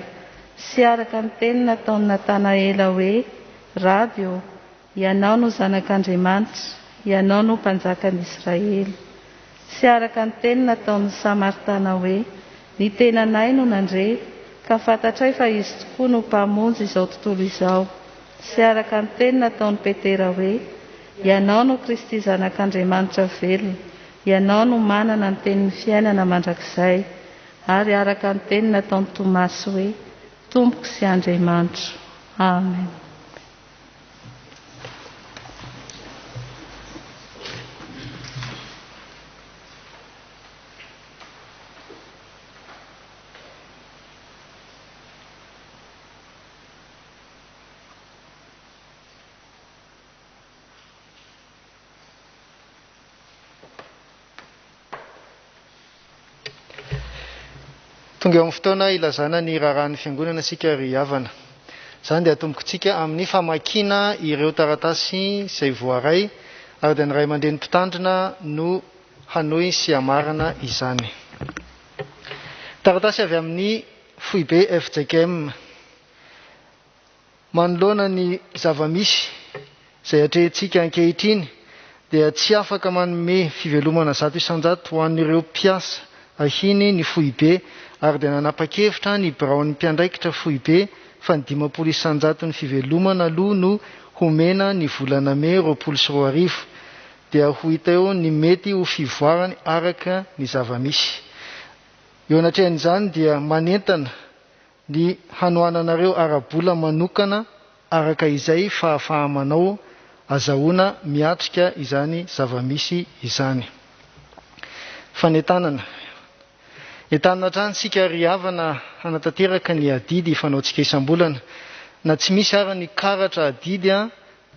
sy araka ny teny nataon'i Natanaela hoe, Raby ô, Ianao no Zanak'Andriamanitra, Ianao no Mpanjakan'i Israely. Tsy araka ny teny nataon'ny Samaritana hoe, Ny tenanay no nandre, ka fantatray fa Izy tokoa no Mpamonjy izao tontolo izao. Tsy araka ny teny nataon'i Petera hoe, Ianao no Kristy Zanak'Andriamanitra velona, Ianao no manana ny tenin'ny fiainana mandrakizay. Ary araka ny teny nataon'i Tomasy hoe, Tompoko sy Andriamanitro. Amen. Tonga eo amin'ny fotoana ilazana ny raharahan'ny Fiangonana isika ry havana. Izany dia atombokintsika amin'ny famakiana ireo taratasy izay voaray ary dia ny ray aman-dreny mpitandrina no hanohy sy hamarana izany. Taratasy avy amin'ny Foibe fjkm. Manoloana ny zava-misy izay atrehintsika ankehitriny dia tsy afaka manome fivelomana 100% ho an'ireo mpiasa ahiny ny foibe ary dia nanapa-kevitra ny biraon'ny mpiandraikitra foibe fa ny 50 isan-jaton'ny fivelomana aloha no homena ny volana mey 2020 dia ho hita eo ny mety ho fivoarany araka ny zava-misy. Eo anatrehan'izany dia manentana ny hanohananareo ara-bola manokana araka izay fahafaha-manao azahoana miatrika izany zava-misy izany. Fanentanana. Entanina hatrany isika ry havana hanatanteraka ny adidy fanaontsika isam-bolana. Na tsy misy ara ny karatra adidy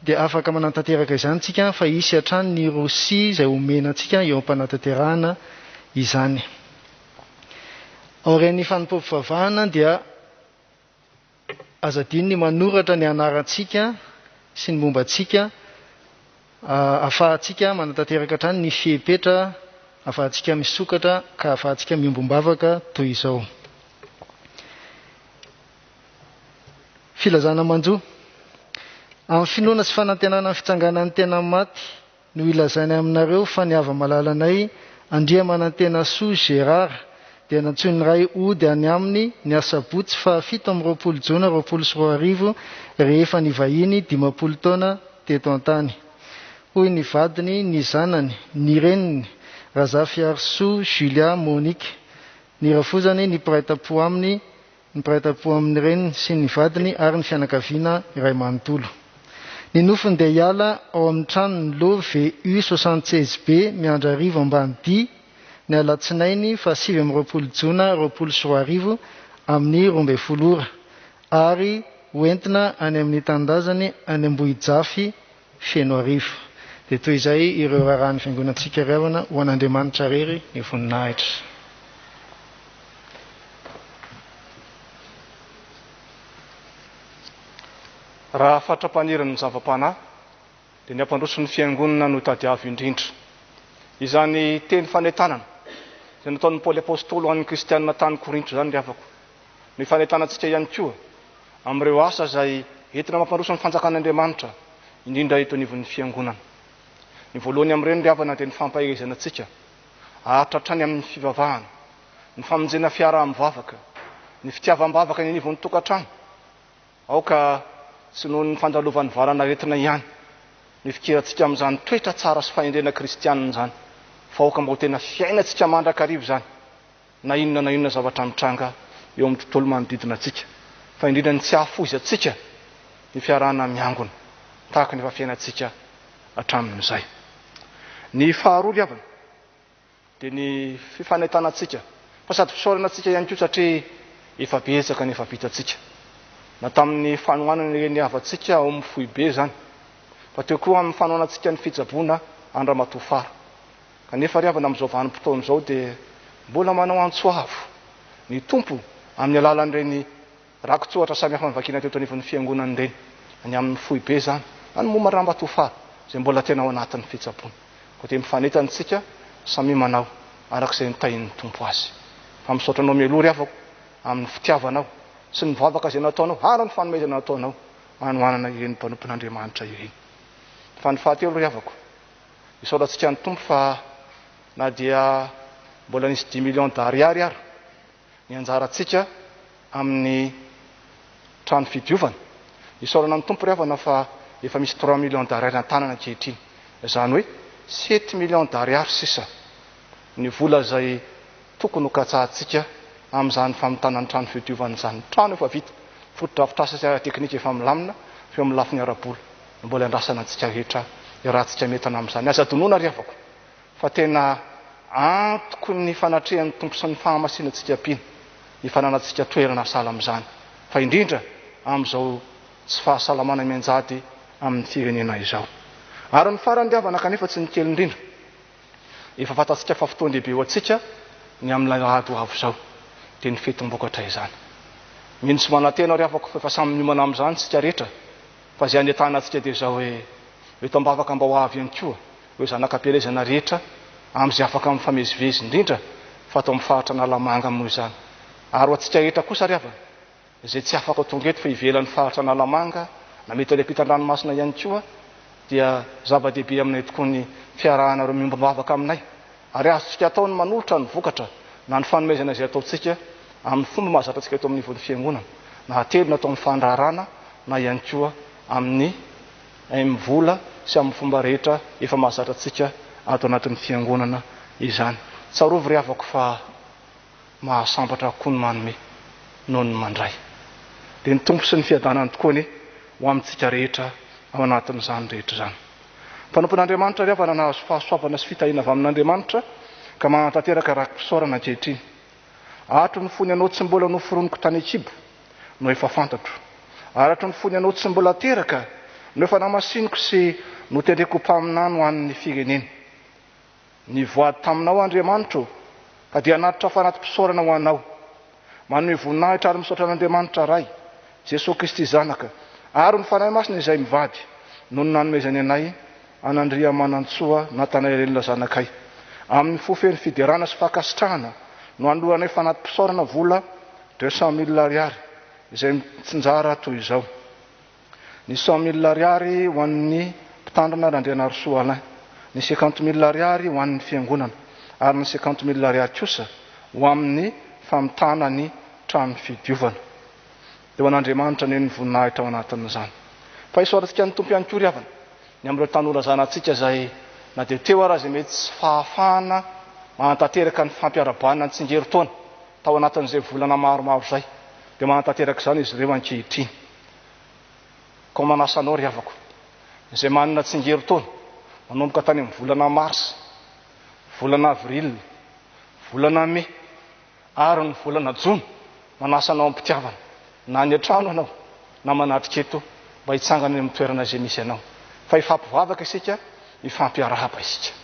dia afaka manatanteraka izany isika fa hisy hatrany ny rosia izay omena antsika eo am-panatanterahana izany. Aorian'ny fanompoam-pivavahana dia aza adino ny manoratra ny anarantsika sy ny momba antsika ahafahantsika manatanteraka hatrany ny fepetra ahafahantsika misokatra ka ahafahantsika miombom-bavaka toy izao. Filazana manjo. Amin'ny finoana sy fanantenana ny fitsanganan'ny tena maty no ilazainay aminareo fa ny hava-malalanay Andriamanantenasoa Gérard dia nantsoin'ny Ray hody any aminy ny asabotsy faha 27 jona 2020 rehefa nivahiny 50 taona teto an-tany. Hoy ny vadiny, ny zanany, ny reniny, Razafiarisoa Julia Monique, ny rafozany, ny mpiray tampo aminy, ny mpiray tampo amin'ny reniny sy ny vadiny ary ny fianakaviana iray manontolo. Ny nofony dia hiala ao amin'ny tranony lot VU 76 B Miandrarivo Ambanidia ny alatsinainy faha 29 jona 2020 amin'ny 12 ora ary ho entina any amin'ny tanindrazany any Ambohijafy Fenoarivo. Dia toy izay ireo raharahan'ny fiangonantsika ry havana, ho an'Andriamanitra irery ny voninahitra. Raha fatra-paniry ny zava-panahy, dia ny hampandroso ny Fiangonana no tadiavo indrindra. Izany teny fanentanana izay nataon'i Paoly Apostoly ho an'ny kristianina tany Korinto izany ry havako, no ifanentanantsika ihany koa amin'ireo asa izay entina mampandroso ny fanjakan'Andriamanitra, indrindra eto anivon'ny Fiangonana. Ny voalohany amin'ireny ry havana dia ny fampaherezana antsika haharitra hatrany amin'ny fivavahana, ny famonjena fiaraha-mivavaka, ny fitiavam-bavaka eny anivon'ny tokantrano. Aoka tsy noho ny fandalovan'ny valan'aretina ihany no hifikirantsika amin'izany toetra tsara sy fahendrena kristianina izany, fa aoka mba ho tena fiainantsika mandrakariva izany, na inona na inona zavatra mitranga eo amin'ny tontolo manodidina antsika, fa indrindra ny tsy hahafoizantsika ny fiarahana miangona tahaka ny efa fiainantsika hatramin'izay. Ny faharoa ry havana dia ny fifanentanantsika, fa sady fisaorana antsika ihany koa satria efa betsaka ny efa vitantsika, na tamin'ny fanohanana ireny havantsika ao amin'ny foibe izany, fa teo koa amin'ny fanohanantsika ny fitsaboana an-dRamatoa Fara. Kanefa ry havana amin'izao vanim-potoana izao dia mbola manao antso avo ny Tompo amin'ny alalan'ireny rakitsoratra samihafa novakiana teto anivon'ny Fiangonana ireny, ny amin'ny foibe izany, na ny momba Ramatoa Fara izay mbola tena ao anatin'ny fitsaboana. Koa dia mifanentana isika samia manao araka izay nitahian'ny Tompo azy. Fa misaotra anao mialoha ry havako amin'ny fitiavanao sy ny vavaka izay nataonao ary ny fanomezana nataonao hanohanana ireny mpanompon'Andriamanitra ireny. Fa ny fahatelo ry havako, Isaorantsika ny Tompo fa na dia mbola nisy dix millions d'ariary ara ny anjarantsika amin'ny trano fidiovana. Isaorana ny Tompo ry havana fa efa misy trois millions d'ariary an-tanana ankehitriny. Izany hoe sept millions d'ariary sisa ny vola izay tokony ho katsahantsika amin'izany famitana ny trano fidiovana izany. Trano efa vita, fotodrafitrasa sy ara-teknika efa milamina fa eo amin'ny lafiny ara-bola no mbola andrasana antsika rehetra iarahantsika mientana amin'izany. Aza adinoina ry havako fa tena antoky ny fanatrehan'ny Tompo sy ny fahamasinantsika mpino ny fananantsika toerana sahala amin'izany fa indrindra amin'izao tsy fahasalamana mianjady amin'ny firenena izao. Ary ny farany ry havana kanefa tsy ny kely indrindra, Efa fantatsika fa fotoan-dehibe ho antsika ny amin'ilay alahady ho avy izao, dia ny fetim-bokatra izany. Mino sy manantena ry havako fa efa samy miomana amin'izany isika rehetra, fa izay anetahana antsika dia izao hoe, eto am-bavaka mba ho avy ihany koa ireo zanak'ampielezana rehetra amin'izay afaka mifamezivezy, indrindra fa ato amin'ny faritra Analamanga moa izany. Ary ho antsika rehetra kosa ry havana, izay tsy afaka tonga eto fa ivelan'ny faritra Analamanga na mety any ampitan-dranomasina ihany koa dia zava-dehibe aminay tokoa ny fiarahanareo miombom-bavaka aminay ary azontsika atao ny manolotra ny vokatra na ny fanomezana izay ataontsika amin'ny fomba mahazatra antsika eto amin'ny ivon'ny fiangonana na atelina atao amin'ny fandraharana na ihany koa amin'ny MVola sy amin'ny fomba rehetra efa mahazatra antsika ato anatin'ny fiangonana izany. Tsarovy ry havako fa. Mahasambatra kokoa ny manome noho ny mandray. Dia ny Tompo sy ny fiadanany tokoa anie ho amintsika rehetra ao anatin'izany rehetra izany. Mpanompon'Andriamanitra ry havana nahazo fahasoavana sy fitahiana avy amin'Andriamanitra ka manatanteraka raki-pisaorana ankehitriny. Hatry ny fony ianao tsy mbola noforoniko tany an-kibo no efa fantatro. Ary hatry ny fony ianao tsy mbola teraka no efa namasiniko sy notendreko ho mpaminany ho an'ny firenena. Nivoady taminao Andriamanitra ô, ka dia hanatitra fanati-pisaorana ho Anao. Manome voninahitra ary misaotra an'Andriamanitra Ray, Jesoa Kristy Zanaka, ary ny Fanahy Masina izay mivady, noho ny nanomezany anay an'Andriamanantsoa Natanaelina zanakay. Amin'ny fo feno fiderana sy fankasitrahana no anoloranay fanati-pisaorana vola 200 mille ariary izay mitsinjara toy izao. Ny 100 mille ariary ho an'ny mpitandrina Randrianarisoa Alain, ny 50 mille ariary ho an'ny fiangonana ary ny 50 mille ariary kosa ho amin'ny famitana ny trano fidiovana. Dia ho an'Andriamanitra anie ny voninahitra ao anatin'izany. Fa isaorantsika ny Tompo ihany koa ry havana, ny amin'ireo tanora zanatsika izay na dia teo ara izay mety tsy fahafahana manatanteraka ny fampiarabanana ny tsingerin-taona tao anatin'izay volana maromaro izay, dia manatanteraka izany izy ireo ankehitriny. Koa manasa anao ry havako, izay manana tsingerin-taona, manomboka tany amin'ny volana marsa, volana avril, volana mey ary ny volana jona, manasa anao am-pitiavana, na any an-trano ianao, na manatrika eto, mba hitsangana eny amin'ny toerana izay misy anao, fa hifampivavaka isika, hifampiarahaba isika.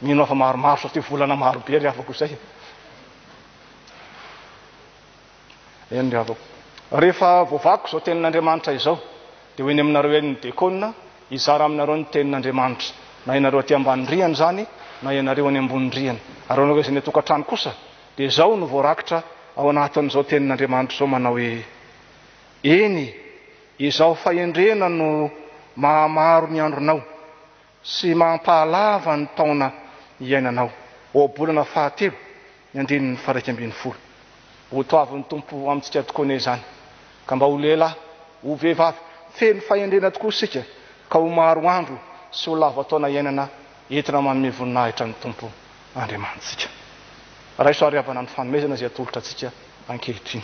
Mino aho fa maromaro satria volana marobe ry havako izay. Eny ry havako. Rehefa voavakiko izao tenin'Andriamanitra izao, dia ho eny aminareo eny ny dekona hizara aminareo ny tenin'Andriamanitra. Na ianareo aty ambany rihana izany, na ianareo any ambony rihana. Ary ho anareo izay any an-tokantrano kosa, dia izao no voarakitra ao anatin'izao tenin'Andriamanitra izao manao hoe, Eny, izao fahendrena no mahamaro ny andronao, sy mampahalava ny taona iainanao. Ohabolana fahatelo, ny andininy faha-11. Ho toavin'ny Tompo amintsika tokoa anie izany, ka mba ho lehilahy, ho vehivavy, feno fahendrena tokoa isika, ka ho maro andro sy ho lava taona iainana entina manome voninahitra ny Tompo Andriamanitsika. Raiso ary havana ny fanomezana izay atolotra antsika ankehitriny.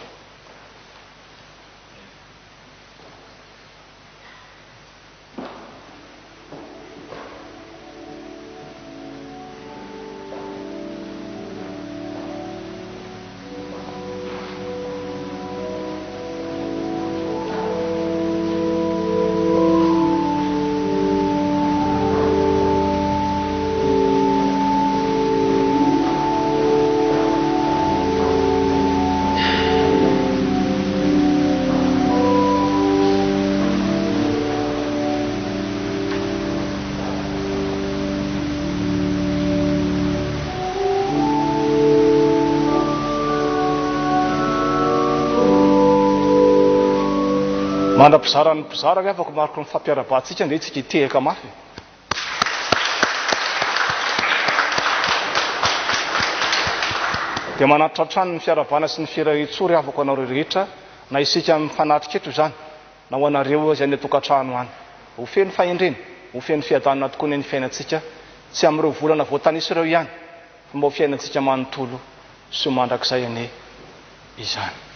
Mandra-pizaran'ny mpizara ry havako mariky ny fampiarabantsika ange isika hitehaka mafy e. Dia manatitra hatrany ny fiarahabana sy ny firariantsoa ry havako anareo rehetra na isika mifanatrika eto izany na ho anareo izay any an-tokantrano any. Ho feno fahendrena, ho feno fiadanana tokoa anie ny fiainantsika, tsy amin'ireo volana voatanisa ireo ihany, fa mba ho fiainantsika manontolo sy ho mandrakizay anie izany.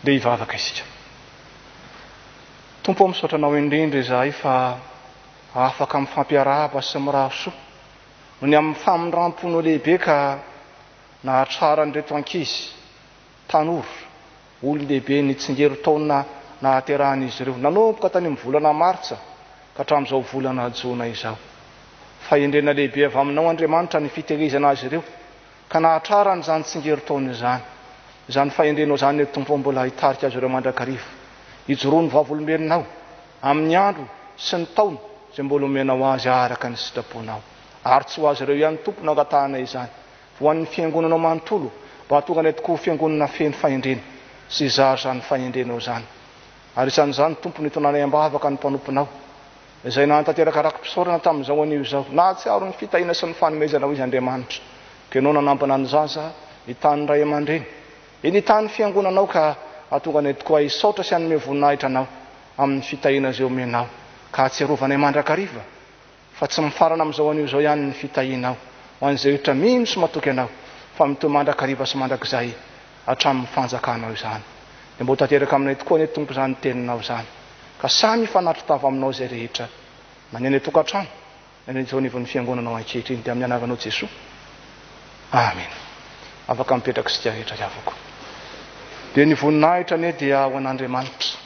Ndeha hivavaka isika. Tompo ô, misaotra Anao indrindra izahay fa afaka mifampiarahaba sy mirary soa noho ny amin'ny famindram-ponao lehibe ka nahatraran'ireto ankizy, tanora, olon-dehibe ny tsingerin-taona nahaterahan'izy ireo, nanomboka tany amin'ny volana martsa ka hatramin'izao volana jona izao. Fahendrena lehibe avy aminao Andriamanitra ny fitehirizana azy ireo ka nahatrarany izany tsingerin-taona izany. Izany fahendrenao izany ry Tompo mbola hitarika azy ireo mandrakariva. Hijoroan'ny vavolombelonao amin'ny andro sy ny taona izay mbola omenao azy araka ny sitraponao. Ary tsy ho azy ireo ihany Tompo no angatahana izany Ho an'ny Fiangonanao manontolo, mba hahatonga anay tokoa ho Fiangonana feno fahendrena sy hizara izany fahendrenao izany. Ary isan'izany, Tompo, no itonanay am-bavaka ny mpanomponao, izay nahatanteraka raki-pisaorana tamin'izao anio izao. Nahatsiaro ny fitahiana sy ny fanomezanao izy, Andriamanitra. Ka Ianao nanambana ny zaza, hitahy ny ray aman-dreny, eny hitahy ny Fiangonanao, ka hahatonga anay tokoa hisaotra sy hanome voninahitra Anao amin'ny fitahiana izay omenao, ka hahatsiarovanay mandrakariva Fa tsy mifarana amin'izao anio izao ihany ny fitahianao. ho an'izay rehetra mino sy matoky Anao, fa mitohy mandrakariva sy mandrakizay hatramin'ny fanjakanao izany. Dia mba ho tanteraka aminay tokoa anie Tompo izany teninao izany, ka samy hifanatri-tava aminao izay rehetra na ny any an-tokantrano na ny eto anivon'ny fiangonanao ankehitriny, dia amin'ny anaranao Jesoa. Amena. Afaka mipetraka isika rehetra ry havako. Dia ny voninahitra anie dia ho an'Andriamanitra,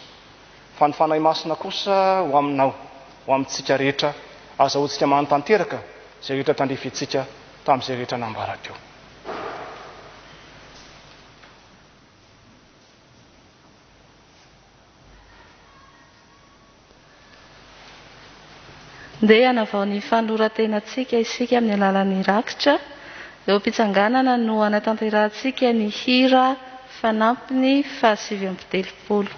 fa ny Fanahy Masina kosa ho aminao, ho amintsika rehetra, azahoantsika manotanteraka izay rehetra tandrifintsika tamin'izay rehetra nambara teo. Ndeha hanavao ny fanoloran-tenantsika isika amin'ny alalan'ny rakitra. Eo am-pitsanganana no hanatanterahantsika ny hira fanampiny fahasivy amby telopolo.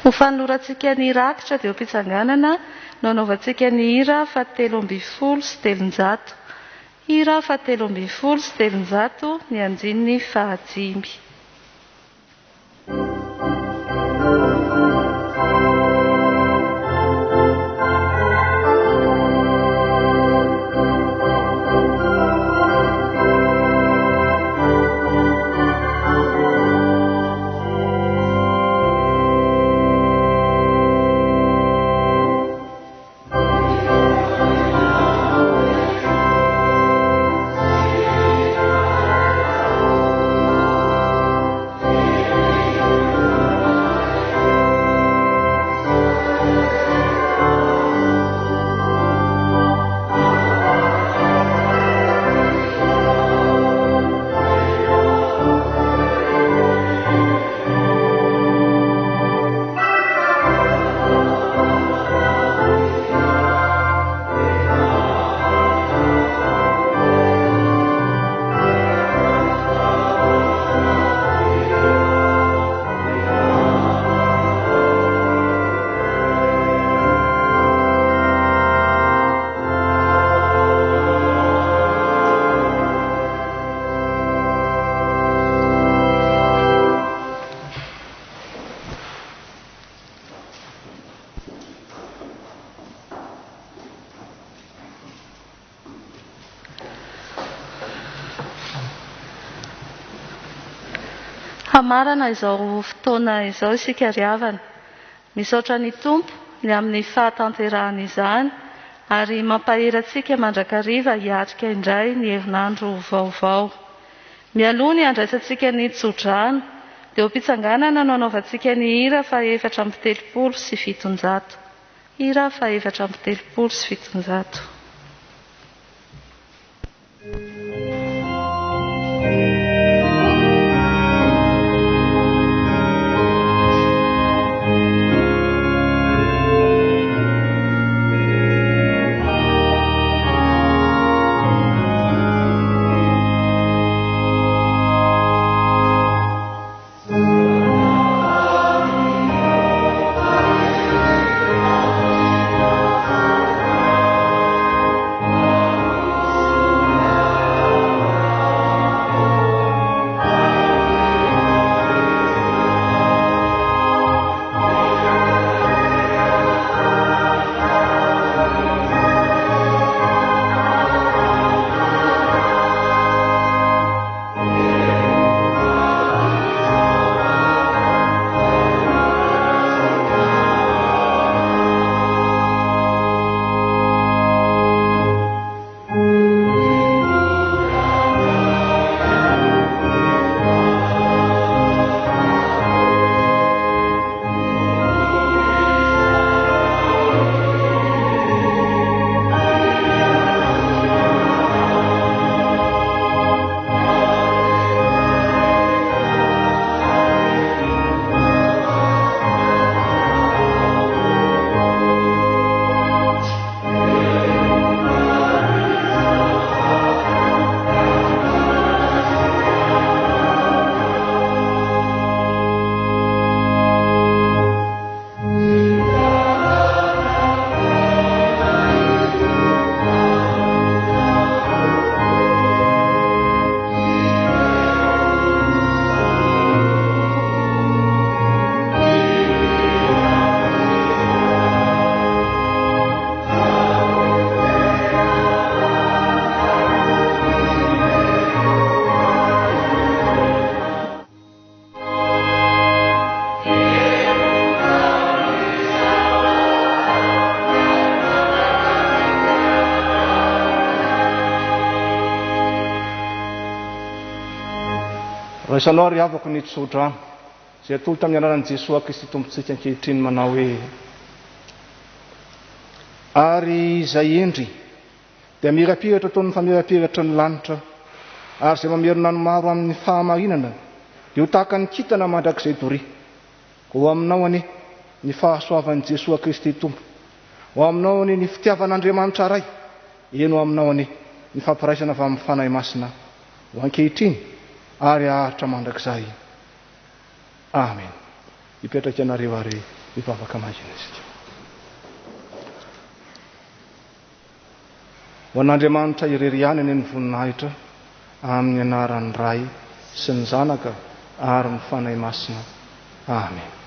Ho fanolorantsika ny rakitra dia eo am-pitsanganana no anaovantsika ny hira faha-313. Hira faha-313, ny andininy fahadimy. Hamarana izao fotoana izao isika ry havana. Misaotra ny Tompo ny amin'ny fahatanterahan'izany ary mampahery antsika mandrakariva hiatrika indray ny herinandro vaovao. Mialoha ny handraisantsika ny tsodrano dia eo am-pitsanganana no hanaovantsika ny hira faha-734. Hira faha-734. Raisanao ry havako ny tsodrano izay atolotra amin'ny anaran'i Jesoa Kristy Tompontsika ankehitriny manao hoe, Ary izay hendry dia mirapiratra toy ny famirapiratry ny lanitra, ary izay mamerina ny maro amin'ny fahamarinana dia ho tahaka ny kintana mandrakizay doria. Ho aminao anie ny fahasoavan'i Jesoa Kristy Tompo, ho aminao anie ny fitiavan'Andriamanitra Ray, eny ho aminao anie ny fampiraisana avy amin'ny Fanahy Masina, ho ankehitriny ary haharitra mandrakizay. Amen. Hipetraka ianareo ary hivavaka mangina isika. Ho an'Andriamanitra irery ihany anie ny voninahitra amin'ny anaran'ny Ray sy ny Zanaka ary ny Fanahy Masina. Amen.